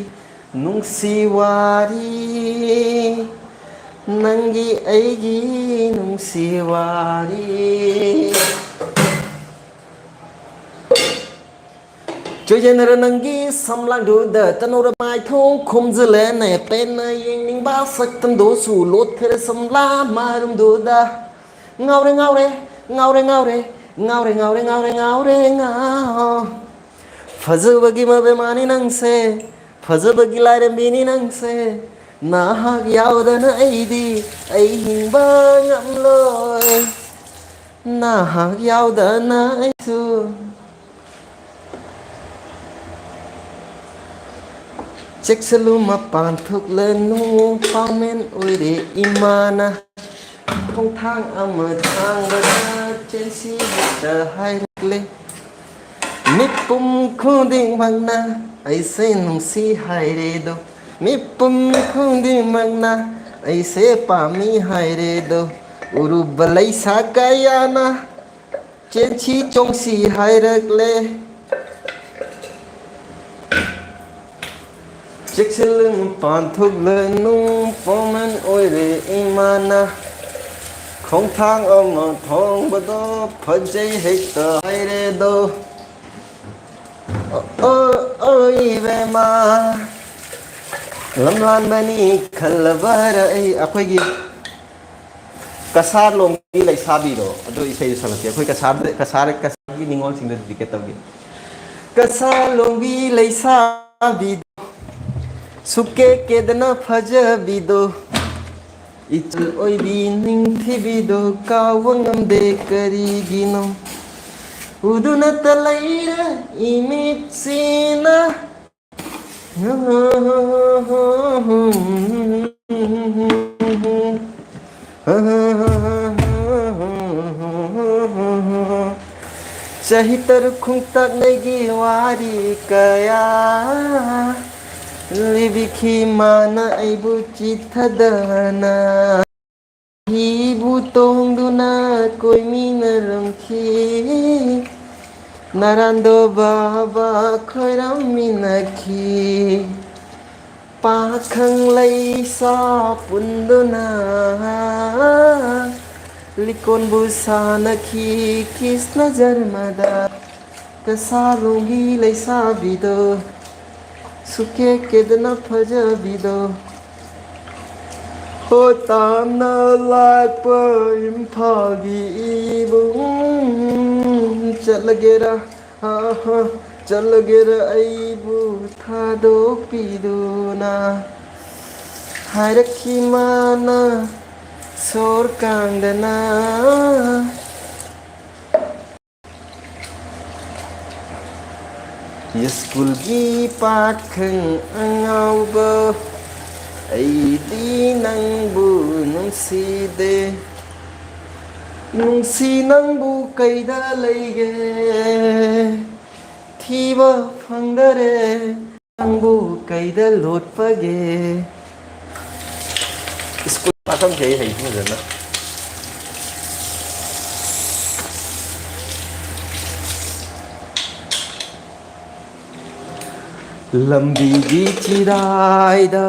ꯅꯨꯡꯁꯤ ꯋꯥꯔꯤ, ꯅꯪꯒꯤ ꯑꯩꯒꯤ ꯅꯨꯡꯁꯤ ꯋꯥꯔꯤ꯫ ꯆꯣꯏꯖꯅꯔ ꯅꯪꯒꯤ ꯁꯝꯂꯥꯡꯗꯨꯗ ꯇꯅꯧꯔ ꯃꯥꯏꯊꯣꯡ ꯈꯣꯝꯖꯤꯜꯂꯦꯅꯦ꯫ ꯄꯦꯟꯅ ꯌꯦꯡꯅꯤꯡꯕ ꯁꯛꯇꯝꯗꯨꯁꯨ ꯂꯣꯠꯈ꯭ꯔꯦ ꯁꯝꯂꯥ ꯃꯥꯔꯨꯝꯗꯨꯗ꯫ ꯉꯥꯎꯔꯦ, ꯉꯥꯎꯔꯦ, ꯉꯥꯎꯔꯦ, ꯉꯥꯎꯔꯦ, ꯉꯥꯎꯔꯦ, ꯉꯥꯎꯔꯦ, ꯉꯥꯎꯔꯦ, ꯉꯥꯎꯔꯦ, ꯉꯥꯎ-, ꯐꯖꯕꯒꯤ ꯃꯕꯦꯃꯥꯅꯤ ꯅꯪꯁꯦ, ꯐꯖꯕꯒꯤ ꯂꯥꯏꯔꯦꯝꯕꯤꯅꯤ ꯅꯪꯁꯦ꯫ ꯅꯍꯥꯛ ꯌꯥꯎꯗꯅ ꯑꯩꯗꯤ, ꯑꯩ ꯍꯤꯡꯕ ꯉꯝꯂꯣꯏ꯫ ꯅꯍꯥꯛ ꯌꯥꯎꯗꯅ ꯑꯩꯁꯨ꯫ ꯆꯦꯛꯁꯤꯜꯂꯨ ꯃꯄꯥꯟ ꯊꯣꯛꯂꯅꯨ, ꯄꯥꯃꯦꯟ ꯑꯣꯏꯔꯦ ꯏꯃꯥꯅ꯫ ꯈꯣꯡꯊꯥꯡ ꯑꯃ ꯊꯥꯡꯕꯗ ꯆꯦꯟꯁꯤ ꯍꯦꯛꯇ ꯍꯥꯏꯔꯛꯂꯦ꯫ ꯃꯤꯄꯨꯝ ꯈꯨꯗꯤꯡꯃꯛꯅ ꯑꯩꯁꯦ ꯅꯨꯡꯁꯤ ꯍꯥꯏꯔꯦꯗꯣ꯫ ꯃꯤꯄꯨꯝ ꯈꯨꯗꯤꯡꯃꯛꯅ ꯑꯩꯁꯦ ꯄꯥꯝꯃꯤ ꯍꯥꯏꯔꯦꯗꯣ꯫ ꯎꯔꯨꯕ ꯂꯩꯁꯥ ꯀꯌꯥꯅ ꯆꯦꯟꯁꯤ ꯆꯣꯡꯁꯤ ꯍꯥꯏꯔꯛꯂꯦ꯫ ꯆꯦꯛꯁꯤꯜꯂꯨ ꯃꯄꯥꯟ ꯊꯣꯛꯂꯅꯨ, ꯄꯥꯃꯦꯟ ꯑꯣꯏꯔꯦ ꯏꯃꯥꯅ꯫ ꯈꯣꯡꯊꯥꯡ ꯑꯃ ꯊꯣꯡꯕꯗꯣ ꯐꯖꯩ ꯍꯦꯛꯇ ꯍꯥꯏꯔꯦꯗꯣ꯫ ꯑꯣ, ꯑꯣ, ꯑꯣ, ꯏꯕꯦꯝꯃ, ꯂꯝꯂꯥꯟꯕꯅꯤ ꯈꯜꯂꯕꯔ ꯑꯩ꯫ ꯑꯩꯈꯣꯏꯒꯤ ꯀꯁꯥꯔ ꯂꯣꯝꯒꯤ ꯂꯩꯁꯥꯕꯤꯗꯣ ꯑꯗꯨ ꯏꯁꯩꯗꯣ ꯁꯛꯂꯛꯀꯦ꯫ ꯑꯩꯈꯣꯏ ꯀꯁꯥꯔ, ꯀꯁꯥꯔ, ꯀꯁꯥꯔꯒꯤ ꯅꯤꯉꯣꯜꯁꯤꯡꯗ dedicate ꯇꯧꯒꯦ꯫ ꯀꯁꯥꯔ ꯂꯣꯝꯒꯤ ꯂꯩꯁꯥꯕꯤꯗꯣ, ꯁꯨꯛꯀꯦ ꯀꯦꯗꯅ ꯐꯖꯕꯤꯗꯣ, ꯏꯆꯜ ꯑꯣꯏꯕꯤ ꯅꯤꯡꯊꯤꯕꯤꯗꯣ ꯀꯥꯎꯕ ꯉꯝꯗꯦ ꯀꯔꯤꯒꯤꯅꯣ? ꯎꯗꯨꯅꯇ ꯂꯩꯔꯦ ꯏꯃꯤꯠꯁꯤꯅ꯫ ꯆꯍꯤ ꯇꯔꯨꯛ ꯈꯣꯡꯇꯥꯛꯅꯒꯤ ꯋꯥꯔꯤ ꯀꯌꯥ ꯂꯤꯕꯤꯈꯤ ꯃꯥꯅ ꯑꯩꯕꯨ ꯆꯤꯊꯗꯅ꯫ ꯍꯤꯕꯨ ꯇꯣꯡꯗꯨꯅ ꯀꯣꯏꯃꯤꯟꯅꯔꯝꯈꯤ, ꯅꯔꯥꯟꯗꯣ ꯕꯥꯕꯥ ꯈꯣꯏꯔꯝꯃꯤꯟꯅꯈꯤ꯫ ꯄꯥꯈꯪ ꯂꯩꯁꯥ ꯄꯨꯟꯗꯨꯅ ꯂꯤꯀꯣꯟꯕꯨ ꯁꯥꯟꯅꯈꯤ ꯀ꯭ꯔꯤꯁꯅ ꯖꯔꯃꯗ꯫ ꯀꯁꯥꯂꯣꯡꯒꯤ ꯂꯩꯁꯥꯕꯤꯗꯣ, ꯁꯨꯀꯦ ꯀꯦꯗꯅ ꯐꯖꯕꯤꯗꯣ, ꯍꯣ ꯇꯥꯝꯅ ꯂꯥꯛꯄ ꯏꯝꯐꯥꯜꯒꯤ ꯏꯕꯨꯡ, ꯆꯠꯂꯒꯦꯔꯥ, ꯑꯍ, ꯆꯠꯂꯒꯦꯔꯥ ꯑꯩꯕꯨ ꯊꯥꯗꯣꯛꯄꯤꯗꯨꯅ? ꯍꯥꯏꯔꯛꯈꯤ ꯃꯥꯅ ꯁꯣꯔ ꯀꯥꯡꯗꯅ꯫ ꯁ꯭ꯀꯨꯜꯒꯤ ꯄꯥꯈꯪ ꯑꯉꯥꯎꯕ, ꯑꯩꯗꯤ ꯅꯪꯕꯨ ꯅꯨꯡꯁꯤꯗꯦ꯫ ꯅꯨꯡꯁꯤ ꯅꯪꯕꯨ ꯀꯩꯗ ꯂꯩꯒꯦ? ꯊꯤꯕ ꯐꯪꯗꯔꯦ꯫ ꯅꯪꯕꯨ ꯀꯩꯗ ꯂꯣꯠꯄꯒꯦ? ꯁ꯭ꯀꯨꯜ ꯄꯥꯈꯪꯁꯦ ꯑꯩ ꯍꯩꯇꯦ ꯐꯖꯅ꯫ ꯂꯝꯕꯤꯒꯤ ꯆꯤꯔꯥꯏꯗ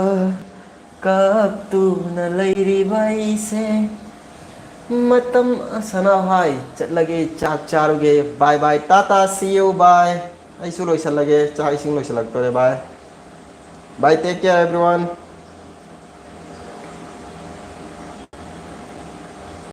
ꯀꯞꯇꯨꯅ ꯂꯩꯔꯤꯕ ꯑꯩꯁꯦ꯫ ꯃꯇꯝ ꯁꯅꯥꯍꯥꯏ ꯆꯠꯂꯒꯦ, ꯆꯥꯛ ꯆꯥꯔꯨꯒꯦ꯫ Bye bye, Tata, see you, bye꯫ ꯑꯩꯁꯨ ꯂꯣꯏꯁꯤꯜꯂꯒꯦ, ꯆꯥꯛ ꯏꯁꯤꯡ ꯂꯣꯏꯁꯤꯜꯂꯛꯇꯣꯔꯦ꯫ Bye, bye, take care everyone꯫